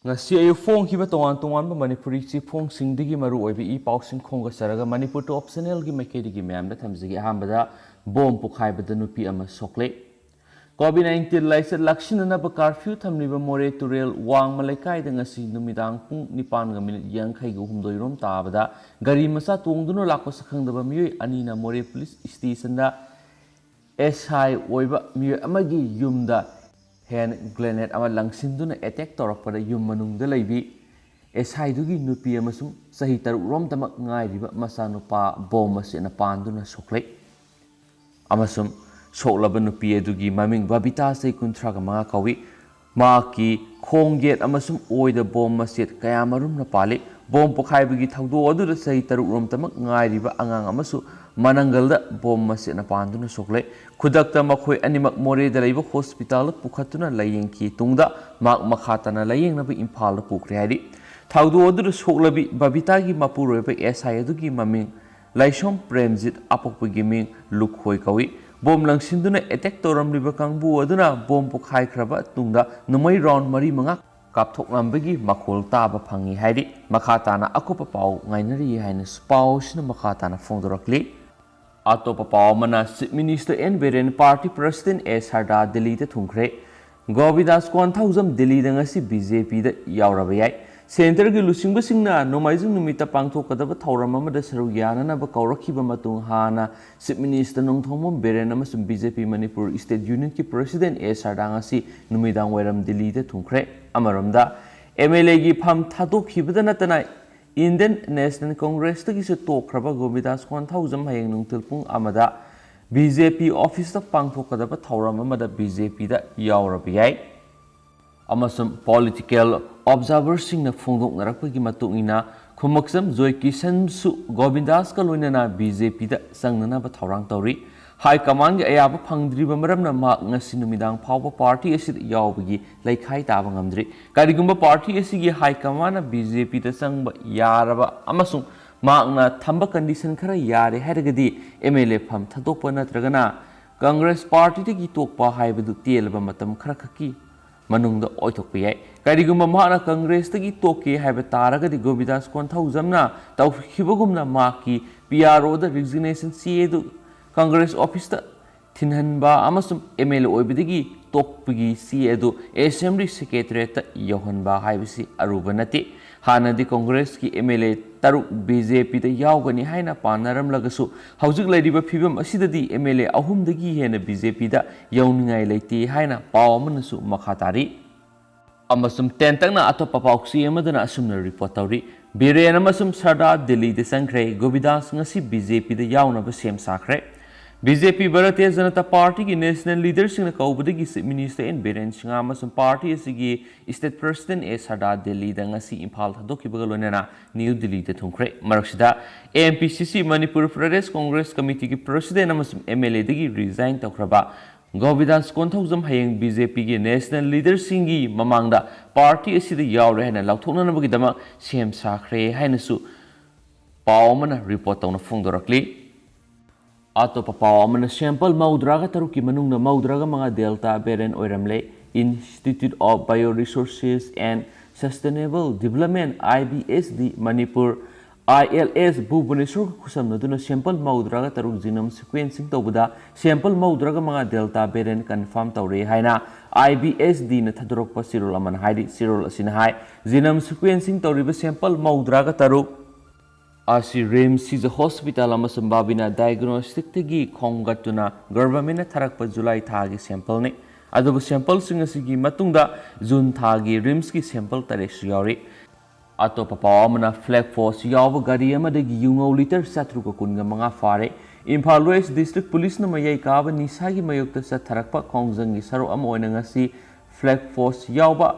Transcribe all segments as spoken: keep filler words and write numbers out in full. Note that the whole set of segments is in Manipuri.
ꯉꯁꯤ ꯑꯌꯨꯛ ꯐꯣꯡꯈꯤꯕ ꯇꯣꯉꯥꯟ ꯇꯣꯉꯥꯟꯕ ꯃꯅꯤꯄꯨꯔꯤ ꯆꯦꯐꯣꯡꯁꯤꯡꯗꯒꯤ ꯃꯔꯨ ꯑꯣꯏꯕ ꯏ ꯄꯥꯎꯁꯤꯡ ꯈꯣꯝꯒꯠꯆꯔꯒ ꯃꯅꯤꯄꯨꯔ ꯇꯣꯞ ꯆꯦꯅꯦꯜꯒꯤ ꯃꯥꯏꯀꯩꯗꯒꯤ ꯃꯌꯥꯝꯗ ꯊꯝꯖꯒꯦ꯫ ꯑꯍꯥꯟꯕꯗ ꯕꯣꯝ ꯄꯣꯈꯥꯏꯕꯗ ꯅꯨꯄꯤ ꯑꯃ ꯁꯣꯛꯂꯦ꯫ ꯀꯣꯚꯤꯗ ꯅꯥꯏꯟꯇꯤꯟ ꯂꯥꯏꯆꯠ ꯂꯥꯛꯁꯤꯟꯅꯅꯕ ꯀꯥꯔꯐ꯭ꯌꯨ ꯊꯝꯂꯤꯕ ꯃꯣꯔꯦ ꯇꯨꯔꯦꯜ ꯋꯥꯡꯃ ꯂꯩꯀꯥꯏꯗ ꯉꯁꯤ ꯅꯨꯃꯤꯗꯥꯡ ꯄꯨꯡ ꯅꯤꯄꯥꯟꯒ ꯃꯤꯅꯤꯠ ꯌꯥꯡꯈꯩꯒ ꯍꯨꯝꯗꯣꯏ ꯔꯣꯝ ꯇꯥꯕꯗ ꯒꯥꯔꯤ ꯃꯆꯥ ꯇꯣꯡꯗꯨꯅ ꯂꯥꯛꯄ ꯁꯛꯈꯪꯗꯕ ꯃꯤꯑꯣꯏ ꯑꯅꯤꯅ ꯃꯣꯔꯦ ꯄꯨꯂꯤꯁ ꯁ꯭ꯇꯦꯁꯟꯗ ꯑꯦꯁ ꯑꯥꯏ ꯑꯣꯏꯕ ꯃꯤꯑꯣꯏ ꯑꯃꯒꯤ ꯌꯨꯝꯗ ꯍꯦꯟ ꯒ꯭ꯔꯦꯅꯦꯗ ꯑꯃ ꯂꯪꯁꯤꯟꯗꯨꯅ ꯑꯦꯇꯦꯛ ꯇꯧꯔꯛꯄꯗ ꯌꯨꯝ ꯃꯅꯨꯡꯗ ꯂꯩꯕꯤ ꯑꯦꯁ ꯑꯥꯏꯗꯨꯒꯤ ꯅꯨꯄꯤ ꯑꯃꯁꯨꯡ ꯆꯍꯤ ꯇꯔꯨꯛ ꯔꯣꯝꯇꯃꯛ ꯉꯥꯏꯔꯤꯕ ꯃꯆꯥꯅꯨꯄꯥ ꯕꯣꯝ ꯑꯁꯤꯅ ꯄꯥꯟꯗꯨꯅ ꯁꯣꯛꯂꯛꯏ꯫ ꯑꯃꯁꯨꯡ ꯁꯣꯛꯂꯕ ꯅꯨꯄꯤ ꯑꯗꯨꯒꯤ ꯃꯃꯤꯡ ꯕꯕꯤꯇꯥ, ꯆꯍꯤ ꯀꯨꯟꯊ꯭ꯔꯥꯒ ꯃꯉꯥ ꯀꯧꯏ꯫ ꯃꯍꯥꯛꯀꯤ ꯈꯣꯡ ꯌꯦꯠ ꯑꯃꯁꯨꯡ ꯑꯣꯏꯗ ꯕꯣꯝ ꯃꯆꯦꯠ ꯀꯌꯥꯃꯔꯨꯝꯅ ꯄꯥꯜꯂꯤ꯫ ꯕꯣꯝ ꯄꯣꯈꯥꯏꯕꯒꯤ ꯊꯧꯗꯣꯛ ꯑꯗꯨꯗ ꯆꯍꯤ ꯇꯔꯨꯛ ꯔꯣꯝꯇꯃꯛ ꯉꯥꯏꯔꯤꯕ ꯑꯉꯥꯡ ꯑꯃꯁꯨ ꯃꯅꯪꯒꯜꯗ ꯕꯣꯝ ꯃꯆꯦꯠꯅ ꯄꯥꯟꯗꯨꯅ ꯁꯣꯛꯂꯦ꯫ ꯈꯨꯗꯛꯇ ꯃꯈꯣꯏ ꯑꯅꯤꯃꯛ ꯃꯣꯔꯦꯗ ꯂꯩꯕ ꯍꯣꯁꯄꯤꯇꯥꯜꯗ ꯄꯨꯈꯠꯇꯨꯅ ꯂꯥꯌꯦꯡꯈꯤ꯫ ꯇꯨꯡꯗ ꯃꯍꯥꯛ ꯃꯈꯥ ꯇꯥꯅ ꯂꯥꯌꯦꯡꯅꯕ ꯏꯝꯐꯥꯜꯗ ꯄꯨꯈ꯭ꯔꯦ ꯍꯥꯏꯔꯤ꯫ ꯊꯧꯗꯣꯛ ꯑꯗꯨꯗ ꯁꯣꯛꯂꯕꯤ ꯕꯕꯤꯇꯥꯒꯤ ꯃꯄꯨꯔꯣꯏꯕ ꯑꯦꯁ ꯑꯥꯏ ꯑꯗꯨꯒꯤ ꯃꯃꯤꯡ ꯂꯥꯏꯁꯣꯝ ꯄ꯭ꯔꯦꯝꯖꯤꯠ, ꯑꯄꯣꯛꯄꯒꯤ ꯃꯤꯡ ꯂꯨꯈꯣꯏ ꯀꯧꯏ꯫ ꯕꯣꯝ ꯂꯪꯁꯤꯟꯗꯨꯅ ꯑꯦꯇꯦꯛ ꯇꯧꯔꯝꯂꯤꯕ ꯀꯥꯡꯕꯨ ꯑꯗꯨꯅ ꯕꯣꯝ ꯄꯣꯈꯥꯏꯈ꯭ꯔꯕ ꯇꯨꯡꯗ ꯅꯣꯡꯃꯩ ꯔꯥꯎꯟ ꯃꯔꯤ ꯃꯉꯥ ꯀꯥꯞꯊꯣꯛꯂꯝꯕꯒꯤ ꯃꯈꯣꯜ ꯇꯥꯕ ꯐꯪꯏ ꯍꯥꯏꯔꯤ꯫ ꯃꯈꯥ ꯇꯥꯅ ꯑꯀꯨꯞꯄ ꯄꯥꯎ ꯉꯥꯏꯅꯔꯤ ꯍꯥꯏꯅ ꯄꯥꯎꯁꯤꯅ ꯃꯈꯥ ꯇꯥꯅ ꯐꯣꯡꯗꯣꯔꯛꯂꯤ꯫ ꯑꯇꯣꯞꯄ ꯄꯥꯎ ꯑꯃꯅ, chief minister N Biren party president A Sharda ꯗꯤꯜꯂꯤꯗ ꯊꯨꯡꯈ꯭ꯔꯦ꯫ ꯒꯣꯕꯤꯟꯗꯥꯁ ꯀꯣꯟꯊꯧꯖꯝ ꯗꯤꯜꯂꯤꯗ ꯉꯁꯤ ꯕꯤ ꯖꯦ ꯄꯤꯗ ꯌꯥꯎꯔꯕ ꯌꯥꯏ꯫ ꯁꯦꯟꯇꯔꯒꯤ ꯂꯨꯆꯤꯡꯕꯁꯤꯡꯅ ꯅꯣꯡꯃꯥꯏꯖꯤꯡ ꯅꯨꯃꯤꯠꯇ ꯄꯥꯡꯊꯣꯛꯀꯗꯕ ꯊꯧꯔꯝ ꯑꯃꯗ ꯁꯔꯨꯛ ꯌꯥꯅꯅꯕ ꯀꯧꯔꯛꯈꯤꯕ ꯃꯇꯨꯡ ꯍꯥꯟꯅ ꯆꯤꯐ ꯃꯤꯅꯤꯁꯇꯔ ꯅꯣꯡꯊꯣꯝꯕꯝ ꯕꯤꯔꯦꯟ ꯑꯃꯁꯨꯡ B J P Manipur state ꯌꯨꯅꯤꯠꯀꯤ president A ꯁꯔꯗꯥ ꯉꯁꯤ ꯅꯨꯃꯤꯗꯥꯡ ꯋꯥꯏꯔꯝ ꯗꯤꯜꯂꯤꯗ ꯊꯨꯡꯈ꯭ꯔꯦ꯫ ꯑꯃꯔꯣꯝꯗ, ꯑꯦꯝ ꯑꯦꯜ ꯑꯦꯒꯤ ꯐꯝ ꯊꯥꯗꯣꯛꯈꯤꯕꯗ ꯅꯠꯇꯅ ꯏꯟꯗꯤꯌꯟ ꯅꯦꯁꯅꯦꯜ ꯀꯣꯡꯒ꯭ꯔꯦꯁꯇꯒꯤꯁꯨ ꯇꯣꯛꯈ꯭ꯔꯕ ꯒꯣꯕꯤꯟꯗꯥꯁ ꯀꯣꯟꯊꯧꯖꯝ ꯍꯌꯦꯡ ꯅꯨꯡꯊꯤꯜ ꯄꯨꯡ ꯑꯃꯗ ꯕꯤ ꯖꯦ ꯄꯤ ꯑꯣꯐꯤꯁꯇ ꯄꯥꯡꯊꯣꯛꯀꯗꯕ ꯊꯧꯔꯝ ꯑꯃꯗ ꯕꯤ ꯖꯦ ꯄꯤꯗ ꯌꯥꯎꯔꯕ ꯌꯥꯏ꯫ ꯑꯃꯁꯨꯡ ꯄꯣꯂꯤꯇꯤꯀꯦꯜ ꯑꯣꯕꯖꯥꯔꯚꯔꯁꯤꯡꯅ ꯐꯣꯡꯗꯣꯛꯅꯔꯛꯄꯒꯤ ꯃꯇꯨꯡ ꯏꯟꯅ, ꯈꯨꯃꯛꯆꯝ ꯖꯣꯏ ꯀꯤꯁꯟꯁꯨ ꯒꯣꯕꯤꯟꯗꯥꯁꯀ ꯂꯣꯏꯅꯅ ꯕꯤ ꯖꯦ ꯄꯤꯗ ꯆꯪꯅꯅꯕ ꯊꯧꯔꯥꯡ ꯇꯧꯔꯤ꯫ ꯍꯥꯏ ꯀꯃꯥꯟꯒꯤ ꯑꯌꯥꯕ ꯐꯪꯗ꯭ꯔꯤꯕ ꯃꯔꯝꯅ ꯃꯍꯥꯛ ꯉꯁꯤ ꯅꯨꯃꯤꯗꯥꯡ ꯐꯥꯎꯕ ꯄꯥꯔꯇꯤ ꯑꯁꯤꯗ ꯌꯥꯎꯕꯒꯤ ꯂꯩꯈꯥꯏ ꯇꯥꯕ ꯉꯝꯗ꯭ꯔꯤ꯫ ꯀꯔꯤꯒꯨꯝꯕ ꯄꯥꯔꯇꯤ ꯑꯁꯤꯒꯤ ꯍꯥꯏ ꯀꯃꯥꯟꯅ ꯕꯤ ꯖꯦ ꯄꯤꯗ ꯆꯪꯕ ꯌꯥꯔꯕ ꯑꯃꯁꯨꯡ ꯃꯍꯥꯛꯅ ꯊꯝꯕ ꯀꯟꯗꯤꯁꯟ ꯈꯔ ꯌꯥꯔꯦ ꯍꯥꯏꯔꯒꯗꯤ, ꯑꯦꯝ ꯑꯦꯜ ꯑꯦ ꯐꯝ ꯊꯥꯗꯣꯛꯄ ꯅꯠꯇ꯭ꯔꯒꯅ ꯀꯪꯒ꯭ꯔꯦꯁ ꯄꯥꯔꯇꯤꯗꯒꯤ ꯇꯣꯛꯄ ꯍꯥꯏꯕꯗꯨ ꯇꯦꯜꯂꯕ ꯃꯇꯝ ꯈꯔꯈꯛꯀꯤ ꯃꯅꯨꯡꯗ ꯑꯣꯏꯊꯣꯛꯄ ꯌꯥꯏ꯫ ꯀꯔꯤꯒꯨꯝꯕ ꯃꯍꯥꯛꯅ ꯀꯪꯒ꯭ꯔꯦꯁꯇꯒꯤ ꯇꯣꯛꯀꯦ ꯍꯥꯏꯕ ꯇꯥꯔꯒꯗꯤ, ꯒꯣꯕꯤꯗꯥꯁ ꯀꯣꯟꯊꯧꯖꯝꯅ ꯇꯧꯈꯤꯕꯒꯨꯝꯅ ꯃꯍꯥꯛꯀꯤ ꯄꯤ ꯑꯥꯔ ꯑꯣꯗ ꯔꯤꯖꯤꯒꯅꯦꯁꯟ ꯆꯦ ꯑꯗꯨ ꯀꯪꯒ꯭ꯔꯦꯁ ꯑꯣꯐꯤꯁꯇ ꯊꯤꯟꯍꯟꯕ ꯑꯃꯁꯨꯡ ꯑꯦꯝ ꯑꯦꯜ ꯑꯦ ꯑꯣꯏꯕꯗꯒꯤ ꯇꯣꯛꯄꯒꯤ ꯆꯦ ꯑꯗꯨ ꯑꯦꯁꯦꯝꯕ꯭ꯂꯤ ꯁꯦꯀ꯭ꯔꯦꯇꯔꯤꯌꯦꯠꯇ ꯌꯧꯍꯟꯕ ꯍꯥꯏꯕꯁꯤ ꯑꯔꯨꯕ ꯅꯠꯇꯦ꯫ ꯍꯥꯟꯅꯗꯤ ꯀꯪꯒ꯭ꯔꯦꯁꯀꯤ ꯑꯦꯝ ꯑꯦꯜ ꯑꯦ ꯇꯔꯨꯛ ꯕꯤ ꯖꯦ ꯄꯤꯗ ꯌꯥꯎꯒꯅꯤ ꯍꯥꯏꯅ ꯄꯥꯅꯔꯝꯂꯒꯁꯨ, ꯍꯧꯖꯤꯛ ꯂꯩꯔꯤꯕ ꯐꯤꯕꯝ ꯑꯁꯤꯗꯗꯤ ꯑꯦꯝ ꯑꯦꯜ ꯑꯦ ꯑꯍꯨꯝꯗꯒꯤ ꯍꯦꯟꯅ ꯕꯤ ꯖꯦ ꯄꯤꯗ ꯌꯧꯅꯤꯡꯉꯥꯏ ꯂꯩꯇꯦ ꯍꯥꯏꯅ ꯄꯥꯎ ꯑꯃꯅꯁꯨ ꯃꯈꯥ ꯇꯥꯔꯤ꯫ ꯑꯃꯁꯨꯡ ꯇꯦꯟꯇꯛꯅ ꯑꯇꯣꯞꯄ ꯄꯥꯎꯆꯦ ꯑꯃꯗꯅ ꯑꯁꯨꯝꯅ ꯔꯤꯄꯣꯔꯠ ꯇꯧꯔꯤ, ꯕꯤꯔꯦꯟ ꯑꯃꯁꯨꯡ ꯁꯔꯗꯥꯔ ꯗꯤꯜꯂꯤꯗ ꯆꯪꯈ꯭ꯔꯦ, ꯒꯣꯕꯤꯗꯥꯁ ꯉꯁꯤ ꯕꯤ ꯖꯦ ꯄꯤꯗ ꯌꯥꯎꯅꯕ ꯁꯦꯝ ꯁꯥꯈ꯭ꯔꯦ꯫ ꯕꯤ ꯖꯦ ꯄꯤ, ꯚꯥꯔꯇꯤꯌ ꯖꯅꯇꯥ ꯄꯥꯔꯇꯤꯒꯤ ꯅꯦꯁꯅꯦꯜ ꯂꯤꯗꯔꯁꯤꯡꯅ ꯀꯧꯕꯗꯒꯤ chief minister N Biren Singh ꯑꯃꯁꯨꯡ ꯄꯥꯔꯇꯤ ꯑꯁꯤꯒꯤ ꯁ꯭ꯇꯦꯠ ꯄ꯭ꯔꯁꯤꯗꯦꯟ ꯑꯦ ꯁꯔꯗꯥꯔ ꯗꯤꯜꯂꯤꯗ ꯉꯁꯤ ꯏꯝꯐꯥꯜ ꯊꯥꯗꯣꯛꯈꯤꯕꯒ ꯂꯣꯏꯅꯅ ꯅ꯭ꯌꯨ ꯗꯤꯜꯂꯤꯗ ꯊꯨꯡꯈ꯭ꯔꯦ꯫ ꯃꯔꯛꯁꯤꯗ, ꯑꯦ ꯑꯦꯝ ꯄꯤ ꯁꯤ ꯁꯤ, ꯃꯅꯤꯄꯨꯔ ꯄ꯭ꯔꯗꯦꯁ ꯀꯣꯡꯒ꯭ꯔꯦꯁ ꯀꯃꯤꯇꯤꯒꯤ ꯄ꯭ꯔꯁꯤꯗꯦꯟ ꯑꯃꯁꯨꯡ ꯑꯦꯝ ꯑꯦꯜ ꯑꯦꯗꯒꯤ ꯔꯤꯖꯥꯏꯟ ꯇꯧꯈ꯭ꯔꯕ ꯒꯣꯕꯤꯗꯥꯁ ꯀꯣꯟꯊꯧꯖꯝ ꯍꯌꯦꯡ ꯕꯤ ꯖꯦ ꯄꯤꯒꯤ ꯅꯦꯁꯅꯦꯜ ꯂꯤꯗꯔꯁꯤꯡꯒꯤ ꯃꯃꯥꯡꯗ ꯄꯥꯔꯇꯤ ꯑꯁꯤꯗ ꯌꯥꯎꯔꯦ ꯍꯥꯏꯅ ꯂꯥꯎꯊꯣꯛꯅꯅꯕꯒꯤꯗꯃꯛ ꯁꯦꯝ ꯁꯥꯈ꯭ꯔꯦ ꯍꯥꯏꯅꯁꯨ ꯄꯥꯎ ꯑꯃꯅ ꯔꯤꯄꯣꯔꯠ ꯇꯧꯅ ꯐꯣꯡꯗꯣꯔꯛꯂꯤ꯫ ꯑꯇꯣꯞꯄ ꯄꯥꯎ ꯑꯃꯅ, ꯁꯦꯝꯄꯜ ꯃꯧꯗ꯭ꯔꯥꯒ ꯇꯔꯨꯛꯀꯤ ꯃꯅꯨꯡꯗ ꯃꯧꯗ꯭ꯔꯥꯒ ꯃꯉꯥ ꯗꯦꯜꯇꯥ ꯚꯦꯔꯤꯌꯦꯟꯠ ꯑꯣꯏꯔꯝꯂꯦ꯫ Institute of Biodiversity and Sustainable Development, I B S D, Manipur, I L S, ꯚꯨꯕꯅꯦꯁꯣꯔꯒ ꯈꯨꯠꯁꯝꯅꯗꯨꯅ ꯁꯦꯝꯄꯜ ꯃꯧꯗ꯭ꯔꯥꯒ ꯇꯔꯨꯛ genome sequencing ꯇꯧꯕꯗ ꯁꯦꯝꯄꯜ ꯃꯧꯗ꯭ꯔꯥꯒ ꯃꯉꯥ ꯗꯦꯜꯇꯥ ꯚꯦꯔꯤꯌꯦꯟꯠ ꯀꯟꯐꯥꯔꯝ ꯇꯧꯔꯦ ꯍꯥꯏꯅ I B S D ꯅ ꯊꯥꯗꯣꯔꯛꯄ ꯆꯦꯔꯣꯜ ꯑꯃꯅ ꯍꯥꯏꯔꯤ꯫ ꯆꯦꯔꯣꯜ ꯑꯁꯤꯅ ꯍꯥꯏ, genome sequencing ꯇꯧꯔꯤꯕ ꯁꯦꯝꯄꯜ ꯃꯧꯗ꯭ꯔꯥꯒ ꯇꯔꯨꯛ ꯑꯁꯤ ꯔꯤꯝꯁ ꯁꯤꯖ ꯍꯣꯁꯄꯤꯇꯥꯜ ꯑꯃꯁꯨꯡ ꯕꯥꯕꯤꯅꯥ ꯗꯥꯏꯒꯅꯣꯁꯇꯤꯛꯇꯒꯤ ꯈꯣꯝꯒꯠꯇꯨꯅ ꯒꯚꯔꯟꯃꯦꯟꯠꯅ ꯊꯥꯔꯛꯄ ꯖꯨꯂꯥꯏ ꯊꯥꯒꯤ ꯁꯦꯝꯄꯜꯅꯤ꯫ ꯑꯗꯨꯕꯨ ꯁꯦꯝꯄꯜꯁꯤꯡ ꯑꯁꯤꯒꯤ ꯃꯇꯨꯡꯗ ꯖꯨꯟ ꯊꯥꯒꯤ ꯔꯤꯝꯁꯀꯤ ꯁꯦꯝꯄꯜ ꯇꯔꯦꯠꯁꯨ ꯌꯥꯎꯔꯤ꯫ ꯑꯇꯣꯞꯄ ꯄꯥꯎ ꯑꯃꯅ, ꯐ꯭ꯂꯦꯛ ꯐꯣꯁ ꯌꯥꯎꯕ ꯒꯥꯔꯤ ꯑꯃꯗꯒꯤ ꯌꯨꯉꯧ ꯂꯤꯇꯔ ꯆꯥꯇ꯭ꯔꯨꯛꯀ ꯀꯨꯟꯒ ꯃꯉꯥ ꯐꯥꯔꯦ꯫ ꯏꯝꯐꯥꯜ ꯋꯦꯁ ꯗꯤꯁꯇ꯭ꯔꯤꯛ ꯄꯨꯂꯤꯁꯅ ꯃꯌꯥꯏ ꯀꯥꯕ ꯅꯤꯁꯥꯒꯤ ꯃꯥꯌꯣꯛꯇ ꯆꯠꯊꯔꯛꯄ ꯈꯣꯡꯖꯪꯒꯤ ꯁꯔꯨꯛ ꯑꯃ ꯑꯣꯏꯅ ꯉꯁꯤ ꯐ꯭ꯂꯦꯛ ꯐꯣꯁ ꯌꯥꯎꯕ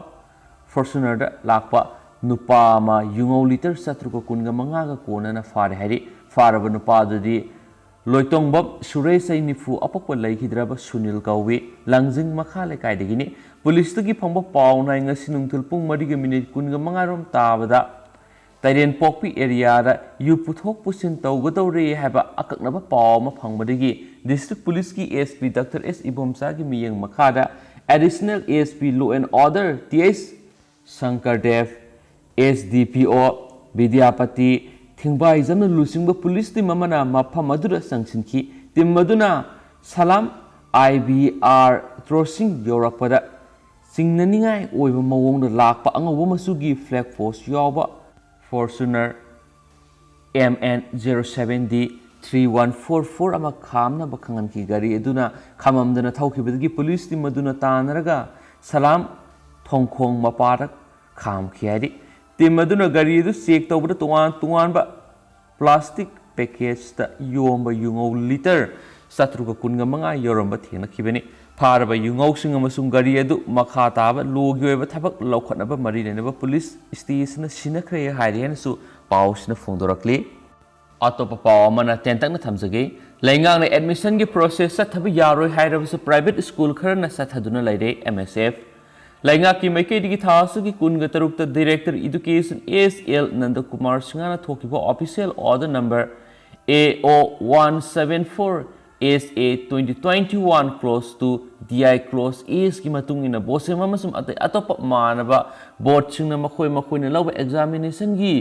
ꯐꯣꯔꯆꯨꯅꯔꯗ ꯂꯥꯛꯄ ꯅꯨꯄꯥ ꯑꯃ ꯌꯨꯉꯧ ꯂꯤꯇꯔ ꯆꯥꯇ꯭ꯔꯨꯛꯀ ꯀꯨꯟꯒ ꯃꯉꯥꯒ ꯀꯣꯟꯅꯅ ꯐꯥꯔꯦ ꯍꯥꯏꯔꯤ꯫ ꯐꯥꯔꯕ ꯅꯨꯄꯥ ꯑꯗꯨꯗꯤ ꯂꯣꯏꯇꯣꯡꯕꯝ ꯁꯨꯔꯦꯁ, ꯆꯍꯤ ꯅꯤꯐꯨ, ꯑꯄꯣꯛꯄ ꯂꯩꯈꯤꯗ꯭ꯔꯕ ꯁꯨꯅꯤꯜ ꯀꯧꯏ, ꯂꯥꯡꯖꯤꯡ ꯃꯈꯥ ꯂꯩꯀꯥꯏꯗꯒꯤꯅꯤ꯫ ꯄꯨꯂꯤꯁꯇꯒꯤ ꯐꯪꯕ ꯄꯥꯎꯅ ꯉꯁꯤ ꯅꯨꯡꯊꯤꯜ ꯄꯨꯡ ꯃꯔꯤꯒ ꯃꯤꯅꯤꯠ ꯀꯨꯟꯒ ꯃꯉꯥ ꯔꯣꯝ ꯇꯥꯕꯗ ꯇꯩꯔꯦꯟꯄꯣꯛꯄꯤ ꯑꯦꯔꯤꯌꯥꯗ ꯌꯨ ꯄꯨꯊꯣꯛ ꯄꯨꯁꯤꯟ ꯇꯧꯒꯗꯧꯔꯦ ꯍꯥꯏꯕ ꯑꯀꯛꯅꯕ ꯄꯥꯎ ꯑꯃ ꯐꯪꯕꯗꯒꯤ ꯗꯤꯁꯇ꯭ꯔꯤꯛ ꯄꯨꯂꯤꯁꯀꯤ ꯑꯦꯁ ꯄꯤ ꯗꯥꯛꯇꯔ ꯑꯦꯁ ꯏꯕꯣꯝꯆꯥꯒꯤ ꯃꯤꯠꯌꯦꯡ ꯃꯈꯥꯗ Additional A S P Law and Order T S Shankar Dev, S D P O Vidyapati, ꯊꯤꯡꯕꯥꯏꯖꯝꯅ ꯂꯨꯆꯤꯡꯕ ꯄꯨꯂꯤꯁ ꯇꯤꯝ ꯑꯃꯅ ꯃꯐꯝ ꯑꯗꯨꯗ ꯆꯪꯁꯤꯟꯈꯤ꯫ ꯇꯤꯝ ꯑꯗꯨꯅ ꯁꯂꯥꯝ I B R ꯇ꯭ꯔꯣꯁꯤꯡ ꯌꯧꯔꯛꯄꯗ ꯆꯤꯡꯅꯅꯤꯡꯉꯥꯏ ꯑꯣꯏꯕ ꯃꯑꯣꯡꯗ ꯂꯥꯛꯄ ꯑꯉꯧꯕ ꯃꯆꯨꯒꯤ ꯐ꯭ꯂꯦꯛ ꯄꯣꯁ ꯌꯥꯎꯕ Fortuner M N zero seven D three one four four ꯑꯃ ꯈꯥꯝꯅꯕ ꯈꯪꯍꯟꯈꯤ꯫ ꯒꯥꯔꯤ ꯑꯗꯨꯅ ꯈꯥꯝꯃꯝꯗꯅ ꯊꯧꯈꯤꯕꯗꯒꯤ ꯄꯨꯂꯤꯁ ꯇꯤꯝ ꯑꯗꯨꯅ ꯇꯥꯟꯅꯔꯒ ꯁꯂꯥꯝ ꯊꯣꯡꯈꯣꯡ ꯃꯄꯥꯗ ꯈꯥꯝꯈꯤ ꯍꯥꯏꯔꯤ꯫ ꯇꯤꯝ ꯑꯗꯨꯅ ꯒꯥꯔꯤ ꯑꯗꯨ ꯆꯦꯛ ꯇꯧꯕꯗ ꯇꯣꯉꯥꯟ ꯇꯣꯉꯥꯟꯕ ꯄ꯭ꯂꯥꯁꯇꯤꯛ ꯄꯦꯀꯦꯖꯇ ꯌꯣꯝꯕ ꯌꯨꯉꯧ ꯂꯤꯇꯔ ꯆꯥꯇ꯭ꯔꯨꯛꯀ ꯀꯨꯟꯒ ꯃꯉꯥ ꯌꯧꯔꯝꯕ ꯊꯦꯡꯅꯈꯤꯕꯅꯤ꯫ ꯐꯥꯔꯕ ꯌꯨꯉꯧꯁꯤꯡ ꯑꯃꯁꯨꯡ ꯒꯥꯔꯤ ꯑꯗꯨ ꯃꯈꯥ ꯇꯥꯕ ꯂꯣꯒꯤ ꯑꯣꯏꯕ ꯊꯕꯛ ꯂꯧꯈꯠꯅꯕ ꯃꯔꯤ ꯂꯩꯅꯕ ꯄꯨꯂꯤꯁ ꯁ꯭ꯇꯦꯁꯟꯗ ꯁꯤꯟꯅꯈ꯭ꯔꯦ ꯍꯥꯏꯔꯤ ꯍꯥꯏꯅꯁꯨ ꯄꯥꯎꯁꯤꯅ ꯐꯣꯡꯗꯣꯔꯛꯂꯤ꯫ ꯑꯇꯣꯞꯄ ꯄꯥꯎ ꯑꯃꯅ ꯇꯦꯟꯇꯛꯅ ꯊꯝꯖꯒꯦ꯫ ꯂꯩꯉꯥꯛꯅ ꯑꯦꯗꯃꯤꯁꯟꯒꯤ ꯄ꯭ꯔꯣꯁꯦꯁ ꯆꯠꯊꯕ ꯌꯥꯔꯣꯏ ꯍꯥꯏꯔꯕꯁꯨ ꯄ꯭ꯔꯥꯏꯚꯦꯠ ꯁ꯭ꯀꯨꯜ ꯈꯔꯅ ꯆꯠꯊꯗꯨꯅ ꯂꯩꯔꯦ꯫ M S F ꯂꯩꯉꯥꯛꯀꯤ ꯃꯥꯏꯀꯩꯗꯒꯤ ꯊꯥ ꯑꯁꯤꯒꯤ ꯀꯨꯟꯒ ꯇꯔꯨꯛꯇ Director Education S L ꯅꯟꯗꯀꯨꯃꯥꯔ ꯁꯤꯡꯍꯅ ꯊꯣꯛꯈꯤꯕ official order number A O one seven four S A twenty twenty-one clause two D I clause A's ꯀꯤ ꯃꯇꯨꯡ ꯏꯟꯅ ꯕꯣꯁꯦꯝ ꯑꯃꯁꯨꯡ ꯑꯇꯩ ꯑꯇꯣꯞꯄ ꯃꯥꯟꯅꯕ ꯕꯣꯔꯗꯁꯤꯡꯅ ꯃꯈꯣꯏ ꯃꯈꯣꯏꯅ ꯂꯧꯕ ꯑꯦꯛꯖꯥꯃꯤꯅꯦꯁꯟꯒꯤ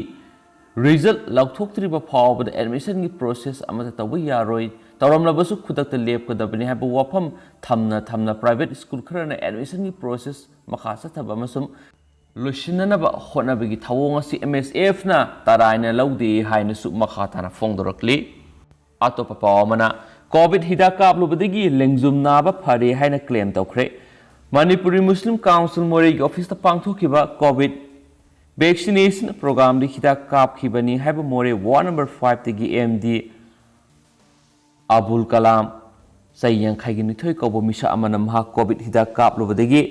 ꯔꯤꯖꯜ ꯂꯥꯎꯊꯣꯛꯇ꯭ꯔꯤꯕ ꯐꯥꯎꯕꯗ ꯑꯦꯗꯃꯤꯁꯟꯒꯤ ꯄ꯭ꯔꯣꯁꯦꯁ ꯑꯃꯠꯇ ꯇꯧꯕ ꯌꯥꯔꯣꯏ, ꯇꯧꯔꯝꯂꯕꯁꯨ ꯈꯨꯗꯛꯇ ꯂꯦꯞꯀꯗꯕꯅꯤ ꯍꯥꯏꯕ ꯋꯥꯐꯝ ꯊꯝꯅ ꯊꯝꯅ ꯄ꯭ꯔꯥꯏꯚꯦꯠ ꯁ꯭ꯀꯨꯜ ꯈꯔꯅ ꯑꯦꯗꯃꯤꯁꯟꯒꯤ ꯄ꯭ꯔꯣꯁꯦꯁ ꯃꯈꯥ ꯆꯠꯊꯕ ꯑꯃꯁꯨꯡ ꯂꯣꯏꯁꯤꯟꯅꯅꯕ ꯍꯣꯠꯅꯕꯒꯤ ꯊꯧꯑꯣꯡ ꯑꯁꯤ M S F ꯅ ꯇꯔꯥꯏꯅ ꯂꯧꯗꯦ ꯍꯥꯏꯅꯁꯨ ꯃꯈꯥ ꯇꯥꯅ ꯐꯣꯡꯗꯣꯔꯛꯂꯤ꯫ ꯑꯇꯣꯞꯄ ꯄꯥꯎ ꯑꯃꯅ, ꯀꯣꯚꯤꯗ ꯍꯤꯗꯥꯛ ꯀꯥꯞꯂꯨꯕꯗꯒꯤ ꯂꯦꯡꯖꯨꯝ ꯅꯥꯕ ꯐꯔꯦ ꯍꯥꯏꯅ ꯀ꯭ꯂꯦꯝ ꯇꯧꯈ꯭ꯔꯦ꯫ ꯃꯅꯤꯄꯨꯔꯤ ꯃꯨꯁꯂꯤꯝ ꯀꯥꯎꯟꯁꯤꯜ ꯃꯣꯔꯦꯒꯤ ꯑꯣꯐꯤꯁꯇ ꯄꯥꯡꯊꯣꯛꯈꯤꯕ ꯀꯣꯚꯤꯗ ꯚꯦꯛꯁꯤꯅꯦꯁꯟ ꯄ꯭ꯔꯣꯒ꯭ꯔꯥꯝꯗ ꯍꯤꯗꯥꯛ ꯀꯥꯞꯈꯤꯕꯅꯤ ꯍꯥꯏꯕ ꯃꯣꯔꯦ ꯋꯥꯔꯗ ꯅꯝꯕꯔ ꯐꯥꯏꯚꯇꯒꯤ M D ꯑꯕꯨꯜ ꯀꯂꯥꯝ, ꯆꯍꯤ ꯌꯥꯡꯈꯩꯒ ꯅꯤꯊꯣꯏ ꯀꯧꯕ ꯃꯤꯁꯛ ꯑꯃꯅ ꯃꯍꯥꯛ ꯀꯣꯚꯤꯗ ꯍꯤꯗꯥꯛ ꯀꯥꯞꯂꯨꯕꯗꯒꯤ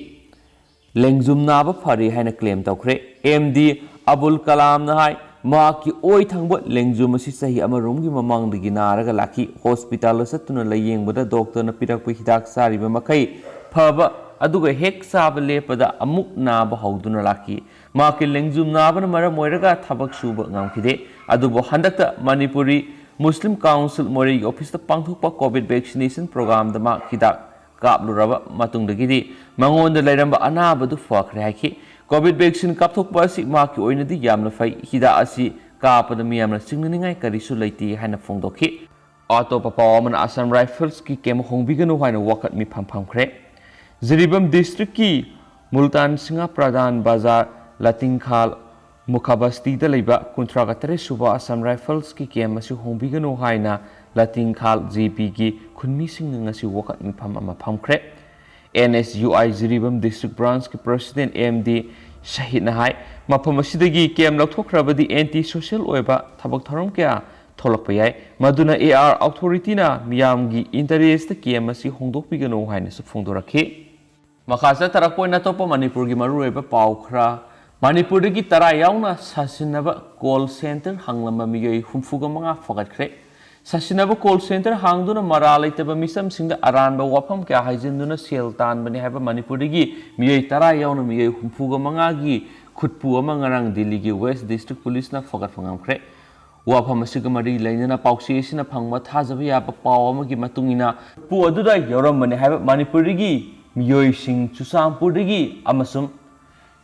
ꯂꯦꯡꯖꯨꯝ ꯅꯥꯕ ꯐꯔꯦ ꯍꯥꯏꯅ ꯀ꯭ꯂꯦꯝ ꯇꯧꯈ꯭ꯔꯦ꯫ M D ꯑꯕꯨꯜ ꯀꯂꯥꯝꯅ ꯍꯥꯏ, ꯃꯍꯥꯛꯀꯤ ꯑꯣꯏ ꯊꯪꯕ ꯂꯦꯡꯖꯨꯝ ꯑꯁꯤ ꯆꯍꯤ ꯑꯃꯔꯣꯝꯒꯤ ꯃꯃꯥꯡꯗꯒꯤ ꯅꯥꯔꯒ ꯂꯥꯛꯈꯤ꯫ ꯍꯣꯁꯄꯤꯇꯥꯜꯗ ꯆꯠꯇꯨꯅ ꯂꯥꯌꯦꯡꯕꯗ ꯗꯣꯛꯇꯔꯅ ꯄꯤꯔꯛꯄ ꯍꯤꯗꯥꯛ ꯆꯥꯔꯤꯕ ꯃꯈꯩ ꯐꯕ, ꯑꯗꯨꯒ ꯍꯦꯛ ꯆꯥꯕ ꯂꯦꯞꯄꯗ ꯑꯃꯨꯛ ꯅꯥꯕ ꯍꯧꯗꯨꯅ ꯂꯥꯛꯈꯤ꯫ ꯃꯍꯥꯛꯀꯤ ꯂꯦꯡꯖꯨꯝ ꯅꯥꯕꯅ ꯃꯔꯝ ꯑꯣꯏꯔꯒ ꯊꯕꯛ ꯁꯨꯕ ꯉꯝꯈꯤꯗꯦ꯫ ꯑꯗꯨꯕꯨ ꯍꯟꯗꯛꯇ ꯃꯅꯤꯄꯨꯔꯤ ꯃꯨꯁꯂꯤꯝ ꯀꯥꯎꯟꯁꯤꯜ ꯃꯣꯔꯦꯒꯤ ꯑꯣꯐꯤꯁꯇ ꯄꯥꯡꯊꯣꯛꯄ ꯀꯣꯚꯤꯗ ꯚꯦꯛꯁꯤꯅꯦꯁꯟ ꯄ꯭ꯔꯣꯒ꯭ꯔꯥꯝꯗ ꯃꯍꯥꯛ ꯍꯤꯗꯥꯛ ꯀꯥꯞꯂꯨꯔꯕ ꯃꯇꯨꯡꯗꯒꯤꯗꯤ ꯃꯉꯣꯟꯗ ꯂꯩꯔꯝꯕ ꯑꯅꯥꯕꯗꯨ ꯐꯈ꯭ꯔꯦ ꯍꯥꯏꯈꯤ꯫ ꯀꯣꯚꯤꯗ ꯚꯦꯛꯁꯤꯟ ꯀꯥꯞꯊꯣꯛꯄ ꯑꯁꯤ ꯃꯍꯥꯛꯀꯤ ꯑꯣꯏꯅꯗꯤ ꯌꯥꯝꯅ ꯐꯩ꯫ ꯍꯤꯗꯥꯛ ꯑꯁꯤ ꯀꯥꯞꯄꯗ ꯃꯤꯌꯥꯝꯅ ꯆꯤꯡꯅꯅꯤꯡꯉꯥꯏ ꯀꯔꯤꯁꯨ ꯂꯩꯇꯦ ꯍꯥꯏꯅ ꯐꯣꯡꯗꯣꯛꯈꯤ꯫ ꯑꯇꯣꯞꯄ ꯄꯥꯎ ꯑꯃꯅ ꯑꯁꯥꯝ ꯔꯥꯏꯐꯜꯁꯀꯤ ꯀꯦꯝ ꯍꯣꯡꯕꯤꯒꯅꯨ ꯍꯥꯏꯅ ꯋꯥꯀꯠ ꯃꯤꯐꯝ ꯐꯝꯈ꯭ꯔꯦ꯫ ꯖꯤꯔꯤꯕꯥꯝ ꯗꯤꯁꯇ꯭ꯔꯤꯛꯀꯤ ꯃꯨꯜꯇꯥꯟ ꯁꯤꯡꯍ ꯄ꯭ꯔꯙꯥꯟ ꯕꯖꯥꯔ ꯂꯥꯇꯤꯡꯈꯥꯜ ꯃꯨꯈꯥꯕꯁꯇꯤꯗ ꯂꯩꯕ ꯀꯨꯟꯊ꯭ꯔꯥꯒ ꯇꯔꯦꯠ ꯁꯨꯕ ꯑꯁꯥꯝ ꯔꯥꯏꯐꯜꯁꯀꯤ ꯀꯦꯝ ꯑꯁꯤ ꯍꯣꯡꯕꯤꯒꯅꯨ ꯍꯥꯏꯅ ꯂꯥꯇꯤꯡꯈꯥꯜ ꯖꯦ ꯄꯤꯒꯤ ꯈꯨꯟꯃꯤꯁꯤꯡꯅ ꯉꯁꯤ ꯋꯥꯀꯠ ꯃꯤꯐꯝ ꯑꯃ ꯐꯝꯈ꯭ꯔꯦ꯫ N S U I Jiribam district ꯕ꯭ꯔꯥꯟꯁꯀꯤ ꯄ꯭ꯔꯁꯤꯗꯦꯟ ꯑꯦꯝ ꯗꯤ ꯁꯍꯤꯠꯅ ꯍꯥꯏ, ꯃꯐꯝ ꯑꯁꯤꯗꯒꯤ ꯀꯦꯝ ꯂꯧꯊꯣꯛꯈ꯭ꯔꯕꯗꯤ ꯑꯦꯟꯇꯤ ꯁꯣꯁꯤꯌꯦꯜ ꯑꯣꯏꯕ ꯊꯕꯛ ꯊꯧꯔꯝ ꯀꯌꯥ ꯊꯣꯛꯂꯛꯄ ꯌꯥꯏ꯫ ꯃꯗꯨꯅ ꯑꯦ ꯑꯥꯔ ꯑꯣꯊꯣꯔꯤꯇꯤꯅ ꯃꯤꯌꯥꯝꯒꯤ ꯏꯟꯇꯔꯦꯁꯇ ꯀꯦꯝ ꯑꯁꯤ ꯍꯣꯡꯗꯣꯛꯄꯤꯒꯅꯨ ꯍꯥꯏꯅꯁꯨ ꯐꯣꯡꯗꯣꯔꯛꯈꯤ꯫ ꯃꯈꯥ ꯆꯠꯊꯔꯛꯄ ꯑꯣꯏꯅ ꯑꯇꯣꯞꯄ ꯃꯅꯤꯄꯨꯔꯒꯤ ꯃꯔꯨꯑꯣꯏꯕ ꯄꯥꯎ ꯈꯔ꯫ ꯃꯅꯤꯄꯨꯔꯗꯒꯤ ꯇꯔꯥ ꯌꯥꯎꯅ ꯁꯥꯁꯤꯟꯅꯕ ꯀꯣꯜ ꯁꯦꯟꯇꯔ ꯍꯥꯡꯂꯝꯕ ꯃꯤꯑꯣꯏ ꯍꯨꯝꯐꯨꯒ ꯃꯉꯥ ꯐꯒꯠꯈ꯭ꯔꯦ꯫ ꯁꯥꯁꯤꯟꯅꯕ ꯀꯣꯜ ꯁꯦꯟꯇꯔ ꯍꯥꯡꯗꯨꯅ ꯃꯔꯥꯜ ꯂꯩꯇꯕ ꯃꯤꯆꯝꯁꯤꯡꯗ ꯑꯔꯥꯟꯕ ꯋꯥꯐꯝ ꯀꯌꯥ ꯍꯥꯏꯖꯤꯟꯗꯨꯅ ꯁꯦꯜ ꯇꯥꯟꯕꯅꯤ ꯍꯥꯏꯕ ꯃꯅꯤꯄꯨꯔꯗꯒꯤ ꯃꯤꯑꯣꯏ ꯇꯔꯥ ꯌꯥꯎꯅ ꯃꯤꯑꯣꯏ ꯍꯨꯝꯐꯨꯒ ꯃꯉꯥꯒꯤ ꯈꯨꯠꯄꯨ ꯑꯃ ꯉꯔꯥꯡ ꯗꯤꯜꯂꯤꯒꯤ ꯋꯦꯁ ꯗꯤꯁꯇ꯭ꯔꯤꯛ ꯄꯨꯂꯤꯁꯅ ꯐꯒꯠꯄ ꯉꯝꯈ꯭ꯔꯦ꯫ ꯋꯥꯐꯝ ꯑꯁꯤꯒ ꯃꯔꯤ ꯂꯩꯅꯅ ꯄꯥꯎꯆꯦ ꯑꯁꯤꯅ ꯐꯪꯕ ꯊꯥꯖꯕ ꯌꯥꯕ ꯄꯥꯎ ꯑꯃꯒꯤ ꯃꯇꯨꯡ ꯏꯟꯅ, ꯄꯨ ꯑꯗꯨꯗ ꯌꯥꯎꯔꯝꯕꯅꯤ ꯍꯥꯏꯕ ꯃꯅꯤꯄꯨꯔꯗꯒꯤ ꯃꯤꯑꯣꯏꯁꯤꯡ ꯆꯨꯔꯆꯥꯟꯄꯨꯔꯗꯒꯤ ꯑꯃꯁꯨꯡ